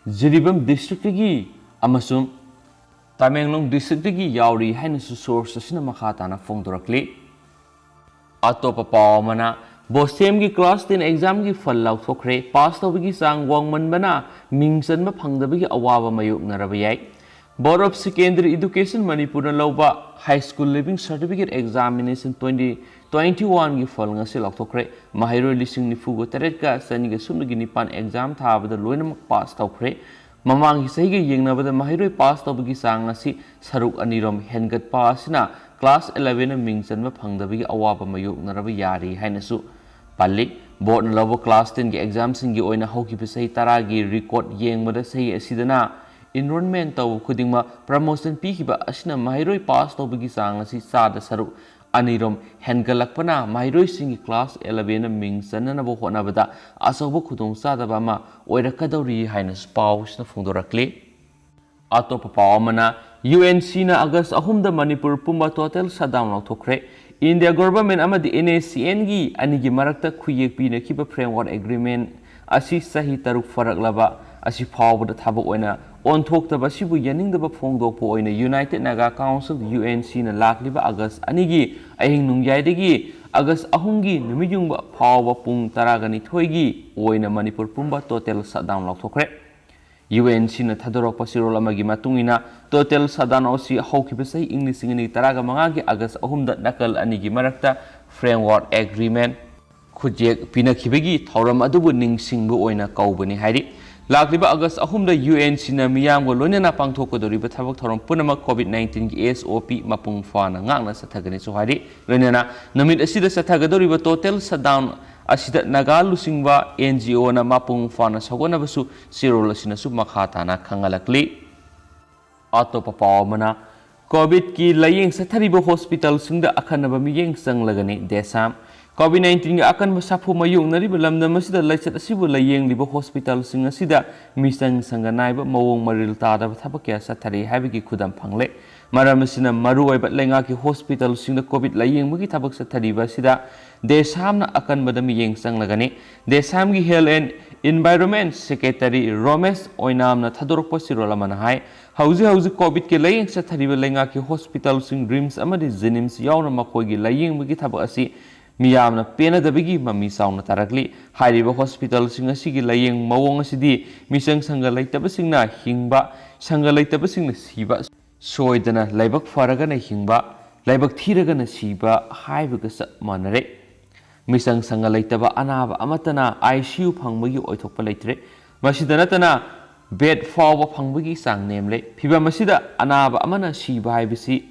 ꯖꯤꯔꯤꯕꯥꯝ ꯗꯤꯁꯇ꯭ꯔꯤꯛꯇꯒꯤ ꯑꯃꯁꯨꯡ ꯇꯃꯦꯡꯂꯣꯡ ꯗꯤꯁꯇ꯭ꯔꯤꯛꯇꯒꯤ ꯌꯥꯎꯔꯤ ꯍꯥꯏꯅꯁꯨ ꯁꯣꯔꯁ ꯑꯁꯤꯅ ꯃꯈꯥ ꯇꯥꯅ ꯐꯣꯡꯗꯣꯔꯛꯂꯤ꯫ ꯑꯇꯣꯞꯄ ꯄꯥꯎ ꯑꯃꯅ, ꯕꯣꯁꯦꯝꯒꯤ ꯀ꯭ꯂꯥꯁ ꯇꯦꯟ ꯑꯦꯛꯖꯥꯝꯒꯤ ꯐꯜ ꯂꯥꯎꯊꯣꯛꯈ꯭ꯔꯦ꯫ ꯄꯥꯁ ꯇꯧꯕꯒꯤ ꯆꯥꯡ ꯋꯥꯡꯃꯟꯕꯅ ꯃꯤꯡ ꯆꯟꯕ ꯐꯪꯗꯕꯒꯤ ꯑꯋꯥꯕ ꯃꯥꯌꯣꯛꯅꯔꯕ ꯌꯥꯏ꯫ Board of Secondary Education ꯃꯅꯤꯄꯨꯔꯅ ꯂꯧꯕ high school leaving certificate examination twenty twenty ꯋꯥꯟꯒꯤ ꯐꯜ ꯉꯁꯤ ꯂꯥꯎꯊꯣꯛꯈ꯭ꯔꯦ꯫ ꯃꯍꯩꯔꯣꯏ ꯂꯤꯁꯤꯡ ꯅꯤꯐꯨꯒ ꯇꯔꯦꯠꯀ ꯆꯅꯤꯒ ꯁꯨꯞꯅꯒꯤ ꯅꯤꯄꯥꯟ ꯑꯦꯛꯖꯥꯝ ꯊꯥꯕꯗ ꯂꯣꯏꯅꯃꯛ ꯄꯥꯁ ꯇꯧꯈ꯭ꯔꯦ꯫ ꯃꯃꯥꯡꯒꯤ ꯆꯍꯤꯒ ꯌꯦꯡꯅꯕꯗ ꯃꯍꯩꯔꯣꯏ ꯄꯥꯁ ꯇꯧꯕꯒꯤ ꯆꯥꯡ ꯑꯁꯤ ꯁꯔꯨꯛ ꯑꯅꯤꯔꯣꯝ ꯍꯦꯟꯒꯠꯄ ꯑꯁꯤꯅ ꯀ꯭ꯂꯥꯁ ꯑꯦꯂꯦꯚꯦꯟꯗ ꯃꯤꯡ ꯆꯟꯕ ꯐꯪꯗꯕꯒꯤ ꯑꯋꯥꯕ ꯃꯥꯌꯣꯛꯅꯔꯕ ꯌꯥꯔꯤ ꯍꯥꯏꯅꯁꯨ ꯄꯜꯂꯤ꯫ ꯕꯣꯔꯗꯅ ꯂꯧꯕ ꯀ꯭ꯂꯥꯁ ꯇꯦꯟꯒꯤ ꯑꯦꯛꯖꯥꯝꯁꯤꯡꯒꯤ ꯑꯣꯏꯅ ꯍꯧꯈꯤꯕ ꯆꯍꯤ ꯇꯔꯥꯒꯤ ꯔꯦꯀꯣꯔꯗ ꯌꯦꯡꯕꯗ ꯆꯍꯤ ꯑꯁꯤꯗꯅ ꯏꯟꯔꯣꯜꯃꯦꯟ ꯇꯧꯕ ꯈꯨꯗꯤꯡꯃꯛ ꯄ꯭ꯔꯃꯣꯁꯟ ꯄꯤꯈꯤꯕ ꯑꯁꯤꯅ ꯃꯍꯩꯔꯣꯏ ꯄꯥꯁ ꯇꯧꯕꯒꯤ ꯆꯥꯡ ꯑꯁꯤ ꯆꯥꯗ ꯁꯔꯨꯛ ꯑꯅꯤꯔꯣꯝ ꯍꯦꯟꯒꯠꯂꯛꯄꯅ ꯃꯍꯩꯔꯣꯏꯁꯤꯡꯒꯤ ꯀ꯭ꯂꯥꯁ ꯑꯦꯂꯦꯚꯦꯟꯗ ꯃꯤꯡ ꯆꯟꯅꯅꯕ ꯍꯣꯠꯅꯕꯗ ꯑꯆꯧꯕ ꯈꯨꯗꯣꯡꯆꯥꯗꯕ ꯑꯃ ꯑꯣꯏꯔꯛꯀꯗꯧꯔꯤ ꯍꯥꯏꯅꯁꯨ ꯄꯥꯎꯁꯤꯅ ꯐꯣꯡꯗꯣꯔꯛꯂꯤ꯫ ꯑꯇꯣꯞꯄ ꯄꯥꯎ ꯑꯃꯅ, ꯌꯨ ꯑꯦꯟ ꯁꯤꯅ ꯑꯥꯒꯁ ꯑꯍꯨꯝꯗ ꯃꯅꯤꯄꯨꯔ ꯄꯨꯝꯕ ꯇꯣꯇꯦꯜ ꯁꯠꯗꯥꯎꯟ ꯂꯥꯎꯊꯣꯛꯈ꯭ꯔꯦ꯫ ꯏꯟꯗꯤꯌꯥ ꯒꯣꯚꯔꯟꯃꯦꯟꯠ ꯑꯃꯗꯤ ꯑꯦꯟ ꯑꯦꯁ ꯁꯤ ꯑꯦꯟꯒꯤ ꯑꯅꯤꯒꯤ ꯃꯔꯛꯇ ꯈꯨꯌꯦꯛ ꯄꯤꯅꯈꯤꯕ ꯐ꯭ꯔꯦꯝꯋꯥꯔꯛ ꯑꯦꯒ꯭ꯔꯤꯃꯦꯟꯠ ꯑꯁꯤ ꯆꯍꯤ ꯇꯔꯨꯛ ꯐꯥꯔꯛꯂꯕ ꯑꯁꯤ ꯐꯥꯎꯕꯗ ꯊꯕꯛ ꯑꯣꯏꯅ ꯑꯣꯟꯊꯣꯛꯇꯕ ꯑꯁꯤꯕꯨ ꯌꯥꯅꯤꯡꯗꯕ ꯐꯣꯡꯗꯣꯛꯄ ꯑꯣꯏꯅ united Naga council, U N ꯁꯤꯅ ꯂꯥꯛꯂꯤꯕ ꯑꯥꯒꯁ꯭ꯠ ꯑꯅꯤꯒꯤ ꯑꯍꯤꯡ ꯅꯣꯡꯌꯥꯏꯗꯒꯤ ꯑꯥꯒꯁ꯭ꯠ ꯑꯍꯨꯝꯒꯤ ꯅꯨꯃꯤꯠꯌꯨꯡꯕ ꯐꯥꯎꯕ ꯄꯨꯡ ꯇꯔꯥꯒꯅꯤꯊꯣꯏꯒꯤ ꯑꯣꯏꯅ ꯃꯅꯤꯄꯨꯔ ꯄꯨꯝꯕ ꯇꯣꯇꯦꯜ ꯁꯠꯗꯥꯎꯟ ꯂꯥꯎꯊꯣꯛꯈ꯭ꯔꯦ꯫ ꯌꯨ ꯑꯦꯟ ꯁꯤꯅ ꯊꯥꯗꯣꯔꯛꯄ ꯆꯦꯔꯣꯜ ꯑꯃꯒꯤ ꯃꯇꯨꯡ ꯏꯟꯅ, ꯇꯣꯇꯦꯜ ꯁꯠꯗꯥꯎꯟ ꯑꯁꯤ ꯍꯧꯈꯤꯕ ꯆꯍꯤ ꯏꯪ ꯂꯤꯁꯤꯡ ꯑꯅꯤ ꯇꯔꯥꯒ ꯃꯉꯥꯒꯤ ꯑꯥꯒꯁ꯭ꯠ ꯑꯍꯨꯝꯗ ꯅꯥꯀꯜ ꯑꯅꯤꯒꯤ ꯃꯔꯛꯇ ꯐ꯭ꯔꯦꯝꯋꯥꯔꯛ ꯑꯦꯒ꯭ꯔꯤꯃꯦꯟꯠ ꯈꯨꯠꯌꯦꯛ ꯄꯤꯅꯈꯤꯕꯒꯤ ꯊꯧꯔꯝ ꯑꯗꯨꯕꯨ ꯅꯤꯡꯁꯤꯡꯕ ꯑꯣꯏꯅ ꯀꯧꯕꯅꯤ ꯍꯥꯏꯔꯤ꯫ ꯂꯥꯛꯂꯤꯕ ꯑꯥꯒꯁ꯭ꯠ ꯑꯍꯨꯝꯗ ꯌꯨ ꯑꯦꯟ ꯁꯤꯅ ꯃꯤꯌꯥꯝꯒ ꯂꯣꯏꯅꯅ ꯄꯥꯡꯊꯣꯛꯀꯗꯧꯔꯤꯕ ꯊꯕꯛ ꯊꯧꯔꯝ ꯄꯨꯝꯅꯃꯛ ꯀꯣꯚꯤꯗ ꯅꯥꯏꯟꯇꯤꯟꯒꯤ ꯑꯦꯁ ꯑꯣ ꯄꯤ ꯃꯄꯨꯡ ꯐꯥꯅ ꯉꯥꯛꯅ ꯆꯠꯊꯒꯅꯤꯁꯨ ꯍꯥꯏꯔꯤ꯫ ꯂꯣꯏꯅꯅ ꯅꯨꯃꯤꯠ ꯑꯁꯤꯗ ꯆꯠꯊꯒꯗꯧꯔꯤꯕ ꯇꯣꯇꯦꯜ ꯁꯠꯗꯥꯎꯟ ꯑꯁꯤꯗ ꯅꯥꯒꯥ ꯂꯨꯆꯤꯡꯕ ꯑꯦꯟ ꯖꯤ ꯑꯣꯅ ꯃꯄꯨꯡ ꯐꯥꯅ ꯁꯧꯒꯠꯅꯕꯁꯨ ꯆꯦꯔꯣꯜ ꯑꯁꯤꯅꯁꯨ ꯃꯈꯥ ꯇꯥꯅ ꯈꯪꯍꯜꯂꯛꯂꯤ꯫ ꯑꯇꯣꯞꯄ ꯄꯥꯎ ꯑꯃꯅ, ꯀꯣꯚꯤꯗꯀꯤ ꯂꯥꯏꯌꯦꯡ ꯆꯠꯊꯔꯤꯕ ꯍꯣꯁꯄꯤꯇꯥꯜꯁꯤꯡꯗ ꯑꯈꯟꯅꯕ ꯃꯤꯠꯌꯦꯡ ꯆꯪꯂꯒꯅꯤ ꯗꯦꯁꯥꯝ꯫ ꯀꯣꯚꯤꯗ ꯅꯥꯏꯟꯇꯤꯟꯒꯤ ꯑꯀꯟꯕ ꯁꯥꯐꯨ ꯃꯥꯌꯣꯛꯅꯔꯤꯕ ꯂꯝꯗꯝ ꯑꯁꯤꯗ ꯂꯥꯏꯆꯠ ꯑꯁꯤꯕꯨ ꯂꯥꯏꯌꯦꯡꯂꯤꯕ ꯍꯣꯁꯄꯤꯇꯥꯜꯁꯤꯡ ꯑꯁꯤꯗ ꯃꯤꯆꯪ ꯁꯪꯒ ꯅꯥꯏꯕ ꯃꯑꯣꯡ ꯃꯔꯤꯜ ꯇꯥꯗꯕ ꯊꯕꯛ ꯀꯌꯥ ꯆꯠꯊꯔꯤ ꯍꯥꯏꯕꯒꯤ ꯈꯨꯗꯝ ꯐꯪꯂꯦ꯫ ꯃꯔꯝ ꯑꯁꯤꯅ ꯃꯔꯨꯑꯣꯏꯕ ꯂꯩꯉꯥꯛꯀꯤ ꯍꯣꯁꯄꯤꯇꯥꯜꯁꯤꯡꯗ ꯀꯣꯚꯤꯗ ꯂꯥꯏꯌꯦꯡꯕꯒꯤ ꯊꯕꯛ ꯆꯠꯊꯔꯤꯕ ꯑꯁꯤꯗ ꯗꯦꯁꯥꯝꯅ ꯑꯀꯟꯕꯗ ꯃꯤꯠꯌꯦꯡ ꯆꯪꯂꯒꯅꯤ꯫ ꯗꯦꯁꯥꯝꯒꯤ Health and Environment Secretary ꯔꯣꯃꯦꯁ ꯑꯣꯏꯅꯥꯝꯅ ꯊꯥꯗꯣꯔꯛꯄ ꯆꯦꯔꯣꯜ ꯑꯃꯅ ꯍꯥꯏ, ꯍꯧꯖꯤꯛ ꯍꯧꯖꯤꯛ ꯀꯣꯚꯤꯗꯀꯤ ꯂꯥꯏꯌꯦꯡ ꯆꯠꯊꯔꯤꯕ ꯂꯩꯉꯥꯛꯀꯤ ꯍꯣꯁꯄꯤꯇꯥꯜꯁꯤꯡ, ꯔꯤꯝꯁ ꯑꯃꯗꯤ ꯖꯦꯅꯤꯝꯁ ꯌꯥꯎꯅ ꯃꯈꯣꯏꯒꯤ ꯂꯥꯏꯌꯦꯡꯕꯒꯤ ꯊꯕꯛ ꯑꯁꯤ ꯃꯤꯌꯥꯝꯅ ꯄꯦꯟꯅꯗꯕꯒꯤ ꯃꯃꯤ ꯆꯥꯎꯅ ꯇꯥꯔꯛꯂꯤ꯫ ꯍꯥꯏꯔꯤꯕ ꯍꯣꯁꯄꯤꯇꯥꯜꯁꯤꯡ ꯑꯁꯤꯒꯤ ꯂꯥꯏꯌꯦꯡ ꯃꯑꯣꯡ ꯑꯁꯤꯗꯤ ꯃꯤꯆꯪ ꯁꯪꯒ ꯂꯩꯇꯕꯁꯤꯡꯅ ꯍꯤꯡꯕ, ꯁꯪꯒ ꯂꯩꯇꯕꯁꯤꯡꯅ ꯁꯤꯕ, ꯁꯣꯏꯗꯅ ꯂꯥꯏꯕꯛ ꯐꯔꯒꯅ ꯍꯤꯡꯕ, ꯂꯥꯏꯕꯛ ꯊꯤꯔꯒꯅ ꯁꯤꯕ ꯍꯥꯏꯕꯒ ꯆꯞ ꯃꯥꯟꯅꯔꯦ꯫ ꯃꯤꯆꯪ ꯁꯪꯒ ꯂꯩꯇꯕ ꯑꯅꯥꯕ ꯑꯃꯠꯇꯅ ꯑꯥꯏ ꯁꯤ ꯌꯨ ꯐꯪꯕꯒꯤ ꯑꯣꯏꯊꯣꯛꯄ ꯂꯩꯇ꯭ꯔꯦ꯫ ꯃꯁꯤꯗ ꯅꯠꯇꯅ ꯕꯦꯗ ꯐꯥꯎꯕ ꯐꯪꯕꯒꯤ ꯆꯥꯡ ꯅꯦꯝꯂꯦ꯫ ꯐꯤꯚꯝ ꯑꯁꯤꯗ ꯑꯅꯥꯕ ꯑꯃꯅ ꯁꯤꯕ ꯍꯥꯏꯕꯁꯤ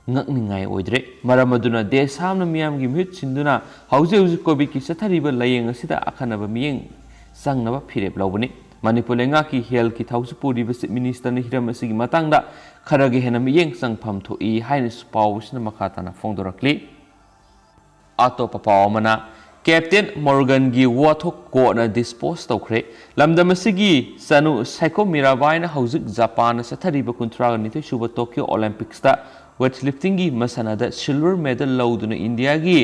ꯉꯛꯅꯤꯡꯉꯥꯏ ꯑꯣꯏꯗ꯭ꯔꯦ꯫ ꯃꯔꯝ ꯑꯗꯨꯅ ꯗꯦꯁꯥꯝꯅ ꯃꯤꯌꯥꯝꯒꯤ ꯃꯤꯍꯨꯠ ꯁꯤꯟꯗꯨꯅ ꯍꯧꯖꯤꯛ ꯍꯧꯖꯤꯛ ꯀꯣꯚꯤꯗꯀꯤ ꯆꯠꯊꯔꯤꯕ ꯂꯥꯏꯌꯦꯡ ꯑꯁꯤꯗ ꯑꯈꯟꯅꯕ ꯃꯤꯠꯌꯦꯡ ꯆꯪꯅꯕ ꯐꯤꯔꯦꯞ ꯂꯧꯕꯅꯤ꯫ ꯃꯅꯤꯄꯨꯔ ꯂꯩꯉꯥꯛꯀꯤ ꯍꯦꯜꯊꯀꯤ ꯊꯧꯁꯤ ꯄꯨꯔꯤꯕ ꯆꯤꯐ ꯃꯤꯅꯤꯁꯇꯔꯅ ꯍꯤꯔꯝ ꯑꯁꯤꯒꯤ ꯃꯇꯥꯡꯗ ꯈꯔꯒ ꯍꯦꯟꯅ ꯃꯤꯠꯌꯦꯡ ꯆꯪꯐꯝ ꯊꯣꯛꯏ ꯍꯥꯏꯅꯁꯨ ꯄꯥꯎꯁꯤꯅ ꯃꯈꯥ ꯇꯥꯅ ꯐꯣꯡꯗꯣꯔꯛꯂꯤ꯫ ꯑꯇꯣꯞꯄ ꯄꯥꯎ ꯑꯃꯅ, ꯀꯦꯞꯇꯦꯟ ꯃꯣꯔꯒꯟꯒꯤ ꯋꯥꯊꯣꯛ ꯀꯣꯔꯠꯅ ꯗꯤꯁꯄꯣꯖ ꯇꯧꯈ꯭ꯔꯦ꯫ ꯂꯝꯗꯝ ꯑꯁꯤꯒꯤ ꯆꯅꯨ ꯁꯥꯏꯀꯣ ꯃꯤꯔꯥꯕꯥꯏꯅ ꯍꯧꯖꯤꯛ ꯖꯄꯥꯟꯗ ꯆꯠꯊꯔꯤꯕ ꯀꯨꯟꯊ꯭ꯔꯥꯒ ꯅꯤꯊꯣꯏ ꯁꯨꯕ ꯇꯣꯀꯤꯌꯣ ꯑꯣꯂꯦꯝꯄꯤꯛꯁꯇ Weightliftingꯒꯤ ꯃꯁꯥꯟꯅꯗ silver medal ꯂꯧꯗꯨꯅ ꯏꯟꯗꯤꯌꯥꯒꯤ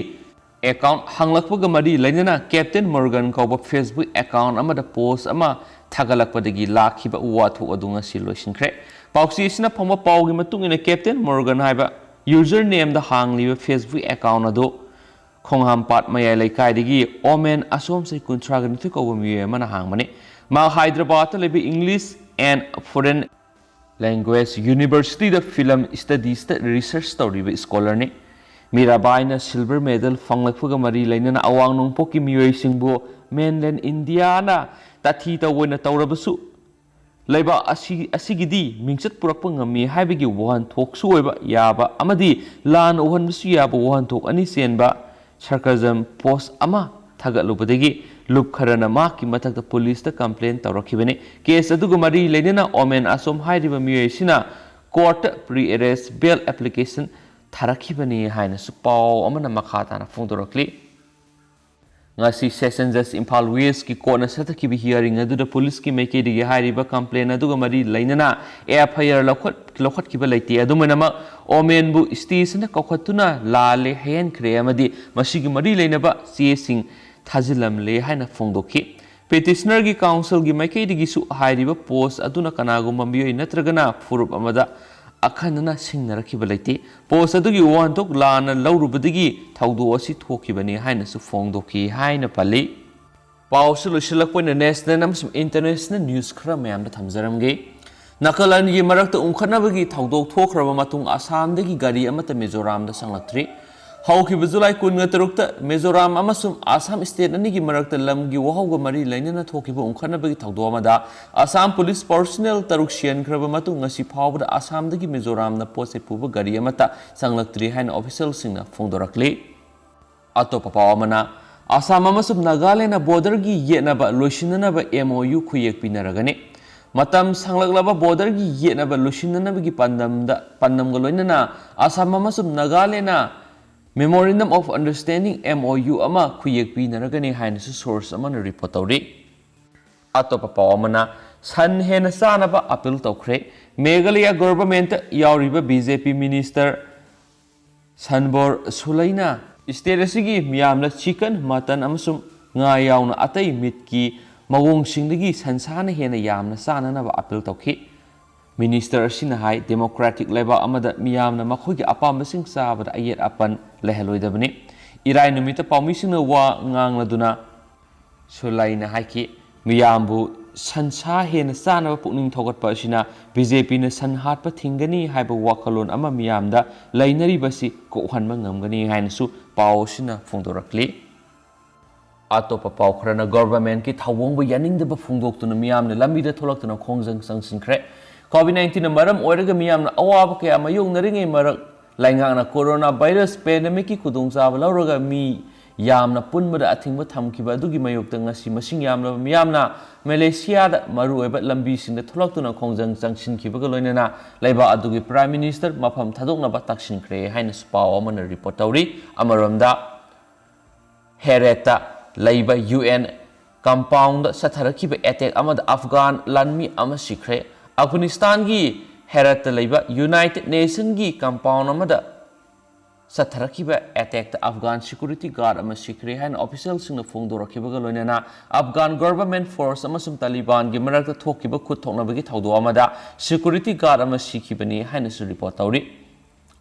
ꯑꯦꯀꯥꯎꯟ ꯍꯥꯡꯂꯛꯄꯒ ꯃꯔꯤ ꯂꯩꯅꯅ Captain Morgan ꯀꯧꯕ Facebook ꯑꯦꯀꯥꯎꯟ ꯑꯃꯗ ꯄꯣꯁ ꯑꯃ ꯊꯥꯒꯠꯂꯛꯄꯗꯒꯤ ꯂꯥꯛꯈꯤꯕ ꯋꯥꯊꯣꯛ ꯑꯗꯨ ꯉꯁꯤ ꯂꯣꯏꯁꯤꯟꯈ꯭ꯔꯦ꯫ ꯄꯥꯎꯆꯦ ꯑꯁꯤꯅ ꯐꯪꯕ ꯄꯥꯎꯒꯤ ꯃꯇꯨꯡ ꯏꯟꯅ Captain Morgan ꯍꯥꯏꯕ ꯌꯨꯖꯔ ꯅꯦꯝꯗ ꯍꯥꯡꯂꯤꯕ Facebook ꯑꯦꯀꯥꯎꯟ ꯑꯗꯨ ꯈꯣꯡꯍꯥꯝꯄꯥꯠ ꯃꯌꯥꯏ ꯂꯩꯀꯥꯏꯗꯒꯤ ꯑꯣꯃꯦꯟ ꯑꯁꯣꯝ ꯆꯍꯤ ꯀꯨꯟꯊ꯭ꯔꯥꯒ ꯅꯤꯊꯣꯏ ꯀꯧꯕ ꯃꯤꯑꯣꯏ ꯑꯃꯅ ꯍꯥꯡꯕꯅꯤ꯫ ꯃꯍꯥꯛ ꯍꯥꯏꯗ꯭ꯔꯕꯥꯗꯇ ꯂꯩꯕ English and Foreign Language Universityꯗ Film Studiesꯇ research ꯇꯧꯔꯤꯕ scholarꯅꯤ꯫ ꯃꯤꯔꯥꯕꯥꯏꯅ silver medal ꯐꯪꯂꯛꯄꯒ ꯃꯔꯤ ꯂꯩꯅꯅ ꯑꯋꯥꯡ ꯅꯣꯡꯄꯣꯛꯀꯤ ꯃꯤꯑꯣꯏꯁꯤꯡꯕꯨ mainland Indiaꯅ ꯇꯥꯊꯤ ꯇꯧꯕ ꯑꯣꯏꯅ ꯇꯧꯔꯕꯁꯨ, ꯂꯩꯕꯥꯛ ꯑꯁꯤ, ꯑꯁꯤꯒꯤꯗꯤ ꯃꯤꯡꯆꯠ ꯄꯨꯔꯛꯄ ꯉꯝꯃꯤ ꯍꯥꯏꯕꯒꯤ ꯋꯥꯍꯟꯊꯣꯛꯁꯨ ꯑꯣꯏꯕ ꯌꯥꯕ ꯑꯃꯗꯤ ꯂꯥꯟꯅ ꯎꯍꯟꯕꯁꯨ ꯌꯥꯕ ꯋꯥꯍꯟꯊꯣꯛ ꯑꯅꯤ ꯆꯦꯟꯕ sarcasm post ꯑꯃ ꯊꯥꯒꯠꯂꯨꯕꯗꯒꯤ ꯂꯨꯞ ꯈꯔꯅ ꯃꯍꯥꯛꯀꯤ ꯃꯊꯛꯇ ꯄꯨꯂꯤꯁꯇ complain ꯇꯧꯔꯛꯈꯤꯕꯅꯤ꯫ ꯀꯦꯁ ꯑꯗꯨꯒ ꯃꯔꯤ ꯂꯩꯅꯅ ꯑꯣꯃꯦꯟ ꯑꯁꯣꯝ ꯍꯥꯏꯔꯤꯕ ꯃꯤꯑꯣꯏ ꯑꯁꯤꯅ courtꯇ pre-arrest bail application ꯊꯥꯔꯛꯈꯤꯕꯅꯤ ꯍꯥꯏꯅꯁꯨ ꯄꯥꯎ ꯑꯃꯅ ꯃꯈꯥ ꯇꯥꯅ ꯐꯣꯡꯗꯣꯔꯛꯂꯤ꯫ ꯉꯁꯤ Session Judge ꯏꯝꯐꯥꯜ Westꯀꯤ courtꯅ ꯆꯠꯊꯈꯤꯕ hearing ꯑꯗꯨꯗ ꯄꯨꯂꯤꯁꯀꯤ ꯃꯥꯏꯀꯩꯗꯒꯤ ꯍꯥꯏꯔꯤꯕ complain ꯑꯗꯨꯒ ꯃꯔꯤ ꯂꯩꯅꯅ F I R ꯂꯧꯈꯠ-, ꯂꯧꯈꯠꯈꯤꯕ ꯂꯩꯇꯦ꯫ ꯑꯗꯨꯝ ꯑꯣꯏꯅꯃꯛ, ꯑꯣꯃꯦꯟꯕꯨ stationꯗ ꯀꯧꯈꯠꯇꯨꯅ ꯂꯥꯜꯂꯦ ꯍꯥꯏꯍꯟꯈ꯭ꯔꯦ ꯑꯃꯗꯤ ꯃꯁꯤꯒꯤ ꯃꯔꯤ ꯂꯩꯅꯕ ꯆꯦꯁꯤꯡ ꯊꯥꯖꯤꯜꯂꯝꯂꯦ ꯍꯥꯏꯅ ꯐꯣꯡꯗꯣꯛꯈꯤ꯫ Petitionerꯒꯤ counselꯒꯤ ꯃꯥꯏꯀꯩꯗꯒꯤꯁꯨ ꯍꯥꯏꯔꯤꯕ post ꯑꯗꯨꯅ ꯀꯅꯥꯒꯨꯝꯕ ꯃꯤꯑꯣꯏ ꯅꯠꯇ꯭ꯔꯒꯅ ꯐꯨꯔꯨꯞ ꯑꯃꯗ ꯑꯈꯟꯅꯅ ꯁꯤꯡꯅꯔꯛꯈꯤꯕ ꯂꯩꯇꯦ꯫ Post ꯑꯗꯨꯒꯤ ꯋꯥꯍꯟꯊꯣꯛ ꯂꯥꯟꯅ ꯂꯧꯔꯨꯕꯗꯒꯤ ꯊꯧꯗꯣꯛ ꯑꯁꯤ ꯊꯣꯛꯈꯤꯕꯅꯤ ꯍꯥꯏꯅꯁꯨ ꯐꯣꯡꯗꯣꯛꯈꯤ ꯍꯥꯏꯅ ꯄꯜꯂꯤ꯫ ꯄꯥꯎꯁꯨ ꯂꯣꯏꯁꯤꯜꯂꯛꯄ ꯑꯣꯏꯅ national ꯑꯃꯁꯨꯡ international news ꯈꯔ ꯃꯌꯥꯝꯗ ꯊꯝꯖꯔꯝꯒꯦ꯫ ꯅꯥꯒꯥꯂꯦꯟꯒꯤ ꯃꯔꯛꯇ ꯎꯪꯈꯠꯅꯕꯒꯤ ꯊꯧꯗꯣꯛ ꯊꯣꯛꯈ꯭ꯔꯕ ꯃꯇꯨꯡ ꯑꯁꯥꯝꯗꯒꯤ ꯒꯥꯔꯤ ꯑꯃꯠꯇ ꯃꯤꯖꯣꯔꯥꯝꯗ ꯆꯪꯂꯛꯇ꯭ꯔꯤ꯫ ꯍꯧꯈꯤꯕ ꯖꯨꯂꯥꯏ ꯀꯨꯟꯒ ꯇꯔꯨꯛꯇ ꯃꯤꯖꯣꯔꯥꯝ ꯑꯃꯁꯨꯡ ꯑꯁꯥꯝ state ꯑꯅꯤꯒꯤ ꯃꯔꯛꯇ ꯂꯝꯒꯤ ꯋꯥꯍꯧꯒ ꯃꯔꯤ ꯂꯩꯅꯅ ꯊꯣꯛꯈꯤꯕ ꯎꯪꯈꯠꯅꯕꯒꯤ ꯊꯧꯗꯣꯛ ꯑꯃꯗ ꯑꯁꯥꯝ police personnel ꯇꯔꯨꯛ ꯁꯤꯍꯟꯈ꯭ꯔꯕ ꯃꯇꯨꯡ ꯉꯁꯤ ꯐꯥꯎꯕꯗ ꯑꯁꯥꯝꯗꯒꯤ ꯃꯤꯖꯣꯔꯥꯝꯅ ꯄꯣꯠ ꯆꯩ ꯄꯨꯕ ꯒꯥꯔꯤ ꯑꯃꯠꯇ ꯆꯪꯂꯛꯇ꯭ꯔꯤ ꯍꯥꯏꯅ officialꯁꯤꯡꯅ ꯐꯣꯡꯗꯣꯔꯛꯂꯤ꯫ ꯑꯇꯣꯞꯄ ꯄꯥꯎ ꯑꯃꯅ, ꯑꯁꯥꯝ ꯑꯃꯁꯨꯡ ꯅꯥꯒꯥꯂꯦꯟꯅ borderꯒꯤ ꯌꯦꯠꯅꯕ ꯂꯣꯏꯁꯤꯟꯅꯅꯕ M O U ꯈꯨꯌꯦꯛ ꯄꯤꯅꯔꯒꯅꯤ꯫ ꯃꯇꯝ ꯁꯥꯡꯂꯛꯂꯕ borderꯒꯤ ꯌꯦꯠꯅꯕ ꯂꯣꯏꯁꯤꯟꯅꯅꯕꯒꯤ ꯄꯥꯟꯗꯝꯗ, ꯄꯥꯟꯗꯝꯒ ꯂꯣꯏꯅꯅ ꯑꯁꯥꯝ ꯑꯃꯁꯨꯡ ꯅꯥꯒꯥꯂꯦꯟꯅ Memorandum of Understanding, M O U, ꯑꯃ ꯈꯨꯌꯦꯛ ꯄꯤꯅꯔꯒꯅꯤ ꯍꯥꯏꯅꯁꯨ source ꯑꯃꯅ report ꯇꯧꯔꯤ꯫ ꯑꯇꯣꯞꯄ ꯄꯥꯎ ꯑꯃꯅ, ꯁꯟ ꯍꯦꯟꯅ ꯆꯥꯅꯕ ꯑꯥꯄꯤꯜ ꯇꯧꯈ꯭ꯔꯦ꯫ ꯃꯦꯘꯥꯂꯌꯥ ꯒꯣꯚꯔꯟꯃꯦꯟꯠꯇ ꯌꯥꯎꯔꯤꯕ ꯕꯤ ꯖꯦ ꯄꯤ ꯃꯤꯅꯤꯁꯇꯔ ꯁꯟꯕꯣꯔ ꯁꯨꯂꯩꯅ ꯁ꯭ꯇꯦꯠ ꯑꯁꯤꯒꯤ ꯃꯤꯌꯥꯝꯅ ꯆꯤꯀꯟ, ꯃꯇꯟ ꯑꯃꯁꯨꯡ ꯉꯥ ꯌꯥꯎꯅ ꯑꯇꯩ ꯃꯤꯠꯀꯤ ꯃꯑꯣꯡꯁꯤꯡꯗꯒꯤ ꯁꯟꯁꯥꯅ ꯍꯦꯟꯅ ꯌꯥꯝꯅ ꯆꯥꯅꯅꯕ ꯑꯥꯄꯤꯜ ꯇꯧꯈꯤ꯫ ꯃꯤꯅꯤꯁꯇꯔ ꯑꯁꯤꯅ ꯍꯥꯏ, ꯗꯦꯃꯣꯀ꯭ꯔꯦꯇꯤꯛ ꯂꯩꯕꯥꯛ ꯑꯃꯗ ꯃꯤꯌꯥꯝꯅ ꯃꯈꯣꯏꯒꯤ ꯑꯄꯥꯝꯕꯁꯤꯡ ꯆꯥꯕꯗ ꯑꯌꯦꯠ ꯑꯄꯟ ꯂꯩꯍꯜꯂꯣꯏꯗꯕꯅꯤ꯫ ꯏꯔꯥꯏ ꯅꯨꯃꯤꯠꯇ ꯄꯥꯎꯃꯤꯁꯤꯡꯅ ꯋꯥ ꯉꯥꯡꯂꯗꯨꯅ ꯁꯨꯂꯩꯅ ꯍꯥꯏꯈꯤ, ꯃꯤꯌꯥꯝꯕꯨ ꯁꯟꯁꯥ ꯍꯦꯟꯅ ꯆꯥꯅꯕ ꯄꯨꯛꯅꯤꯡ ꯊꯧꯒꯠꯄ ꯑꯁꯤꯅ ꯕꯤ ꯖꯦ ꯄꯤꯅ ꯁꯟ ꯍꯥꯠꯄ ꯊꯤꯡꯒꯅꯤ ꯍꯥꯏꯕ ꯋꯥꯈꯜꯂꯣꯟ ꯑꯃ ꯃꯤꯌꯥꯝꯗ ꯂꯩꯅꯔꯤꯕꯁꯤ ꯀꯣꯛꯍꯟꯕ ꯉꯝꯒꯅꯤ ꯍꯥꯏꯅꯁꯨ ꯄꯥꯎ ꯑꯁꯤꯅ ꯐꯣꯡꯗꯣꯔꯛꯂꯤ꯫ ꯑꯇꯣꯞꯄ ꯄꯥꯎ ꯈꯔꯅ ꯒꯣꯚꯔꯟꯃꯦꯟꯠꯀꯤ ꯊꯧꯑꯣꯡꯕꯨ ꯌꯥꯅꯤꯡꯗꯕ ꯐꯣꯡꯗꯣꯛꯇꯨꯅ ꯃꯤꯌꯥꯝꯅ ꯂꯝꯕꯤꯗ ꯊꯣꯛꯂꯛꯇꯨꯅ ꯈꯣꯡꯖꯪ ꯆꯪꯁꯤꯟꯈ꯭ꯔꯦ꯫ ꯀꯣꯚꯤꯗ ꯅꯥꯏꯟꯇꯤꯟꯅ ꯃꯔꯝ ꯑꯣꯏꯔꯒ ꯃꯤꯌꯥꯝꯅ ꯑꯋꯥꯕ ꯀꯌꯥ ꯃꯥꯌꯣꯛꯅꯔꯤꯉꯩ ꯃꯔꯛ, ꯂꯩꯉꯥꯛꯅ ꯀꯣꯔꯣꯅꯥ ꯚꯥꯏꯔꯁ ꯄꯦꯟꯗꯦꯃꯤꯛꯀꯤ ꯈꯨꯗꯣꯡꯆꯥꯕ ꯂꯧꯔꯒ ꯃꯤ ꯌꯥꯝꯅ ꯄꯨꯟꯕꯗ ꯑꯊꯤꯡꯕ ꯊꯝꯈꯤꯕ ꯑꯗꯨꯒꯤ ꯃꯥꯌꯣꯛꯇ ꯉꯁꯤ ꯃꯁꯤꯡ ꯌꯥꯝꯂꯕ ꯃꯤꯌꯥꯝꯅ ꯃꯦꯂꯦꯁꯤꯌꯥꯗ ꯃꯔꯨꯑꯣꯏꯕ ꯂꯝꯕꯤꯁꯤꯡꯗ ꯊꯣꯛꯂꯛꯇꯨꯅ ꯈꯣꯡꯖꯪ ꯆꯪꯁꯤꯟꯈꯤꯕꯒ ꯂꯣꯏꯅꯅ ꯂꯩꯕꯥꯛ ꯑꯗꯨꯒꯤ ꯄ꯭ꯔꯥꯏꯝ ꯃꯤꯅꯤꯁꯇꯔ ꯃꯐꯝ ꯊꯥꯗꯣꯛꯅꯕ ꯇꯛꯁꯤꯟꯈ꯭ꯔꯦ ꯍꯥꯏꯅꯁꯨ ꯄꯥꯎ ꯑꯃꯅ ꯔꯤꯄꯣꯔꯠ ꯇꯧꯔꯤ꯫ ꯑꯃꯔꯣꯝꯗ, ꯍꯦꯔꯦꯠꯇ ꯂꯩꯕ ꯌꯨ ꯑꯦꯟ ꯀꯝꯄꯥꯎꯟꯗ ꯆꯠꯊꯔꯛꯈꯤꯕ ꯑꯦꯇꯦꯛ ꯑꯃꯗ ꯑꯐꯒꯥꯟ ꯂꯥꯟꯃꯤ ꯑꯃ ꯁꯤꯈ꯭ꯔꯦ꯫ ꯑꯐꯒꯥꯅꯤꯁꯇꯥꯟꯒꯤ ꯍꯦꯔꯠꯇ ꯂꯩꯕ ꯌꯨꯅꯥꯏꯇꯦꯗ ꯅꯦꯁꯟꯒꯤ ꯀꯝꯄꯥꯎꯟ ꯑꯃꯗ ꯆꯠꯊꯔꯛꯈꯤꯕ ꯑꯦꯇꯦꯛꯇ ꯑꯐꯒꯥꯟ ꯁꯦꯀ꯭ꯌꯨꯔꯤꯇꯤ ꯒꯥꯔꯗ ꯑꯃ ꯁꯤꯈ꯭ꯔꯦ ꯍꯥꯏꯅ ꯑꯣꯐꯤꯁꯤꯌꯦꯜꯁꯤꯡꯅ ꯐꯣꯡꯗꯣꯔꯛꯈꯤꯕꯒ ꯂꯣꯏꯅꯅ ꯑꯐꯒꯥꯟ ꯒꯣꯚꯔꯟꯃꯦꯟꯠ ꯐꯣꯔꯁ ꯑꯃꯁꯨꯡ ꯇꯥꯂꯤꯕꯥꯟꯒꯤ ꯃꯔꯛꯇ ꯊꯣꯛꯈꯤꯕ ꯈꯨꯠ ꯊꯣꯛꯅꯕꯒꯤ ꯊꯧꯗꯣꯛ ꯑꯃꯗ ꯁꯦꯀ꯭ꯌꯨꯔꯤꯇꯤ ꯒꯥꯔꯗ ꯑꯃ ꯁꯤꯈꯤꯕꯅꯤ ꯍꯥꯏꯅꯁꯨ ꯔꯤꯄꯣꯔꯠ ꯇꯧꯔꯤ꯫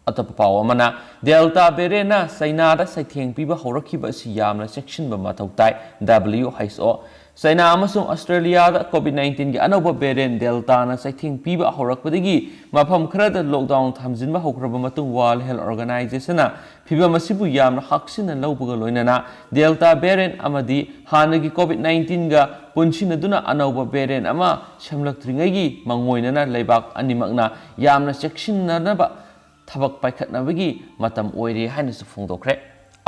ꯑꯇꯣꯞꯄ ꯄꯥꯎ ꯑꯃꯅ, ꯗꯦꯜꯇꯥ ꯚꯦꯔꯤꯌꯦꯟꯠꯅ ꯆꯩꯅꯥꯗ ꯆꯩꯊꯦꯡ ꯄꯤꯕ ꯍꯧꯔꯛꯈꯤꯕ ꯑꯁꯤ ꯌꯥꯝꯅ ꯆꯦꯛꯁꯤꯟꯕ ꯃꯊꯧ ꯇꯥꯏ, ꯗꯕ꯭ꯂꯤꯌꯨ ꯑꯩꯆ ꯑꯣ꯫ ꯆꯩꯅꯥ ꯑꯃꯁꯨꯡ ꯑꯁꯇ꯭ꯔꯦꯂꯤꯌꯥꯗ ꯀꯣꯚꯤꯗ ꯅꯥꯏꯟꯇꯤꯟꯒꯤ ꯑꯅꯧꯕ ꯚꯦꯔꯤꯌꯦꯟꯠ ꯗꯦꯜꯇꯥꯅ ꯆꯩꯊꯦꯡ ꯄꯤꯕ ꯍꯧꯔꯛꯄꯗꯒꯤ ꯃꯐꯝ ꯈꯔꯗ ꯂꯣꯛꯗꯥꯎꯟ ꯊꯝꯖꯤꯟꯕ ꯍꯧꯈ꯭ꯔꯕ ꯃꯇꯨꯡ, ꯋꯥꯔꯜꯗ ꯍꯦꯜꯊ ꯑꯣꯔꯒꯅꯥꯏꯖꯦꯁꯟꯅ ꯐꯤꯚꯝ ꯑꯁꯤꯕꯨ ꯌꯥꯝꯅ ꯍꯛꯆꯤꯟꯅ ꯂꯧꯕꯒ ꯂꯣꯏꯅꯅ ꯗꯦꯜꯇꯥ ꯚꯦꯔꯤꯌꯦꯟꯠ ꯑꯃꯗꯤ ꯍꯥꯟꯅꯒꯤ ꯀꯣꯚꯤꯗ ꯅꯥꯏꯟꯇꯤꯟꯒ ꯄꯨꯟꯁꯤꯟꯅꯗꯨꯅ ꯑꯅꯧꯕ ꯚꯦꯔꯤꯌꯦꯟꯠ ꯑꯃ ꯁꯦꯝꯂꯛꯇ꯭ꯔꯤꯉꯩꯒꯤ ꯃꯥꯡꯑꯣꯏꯅꯅ ꯂꯩꯕꯥꯛ ꯑꯅꯤꯃꯛꯅ ꯌꯥꯝꯅ ꯆꯦꯛꯁꯤꯟꯅꯅꯕ ꯊꯕꯛ ꯄꯥꯏꯈꯠꯅꯕꯒꯤ ꯃꯇꯝ ꯑꯣꯏꯔꯦ ꯍꯥꯏꯅꯁꯨ ꯐꯣꯡꯗꯣꯛꯈ꯭ꯔꯦ꯫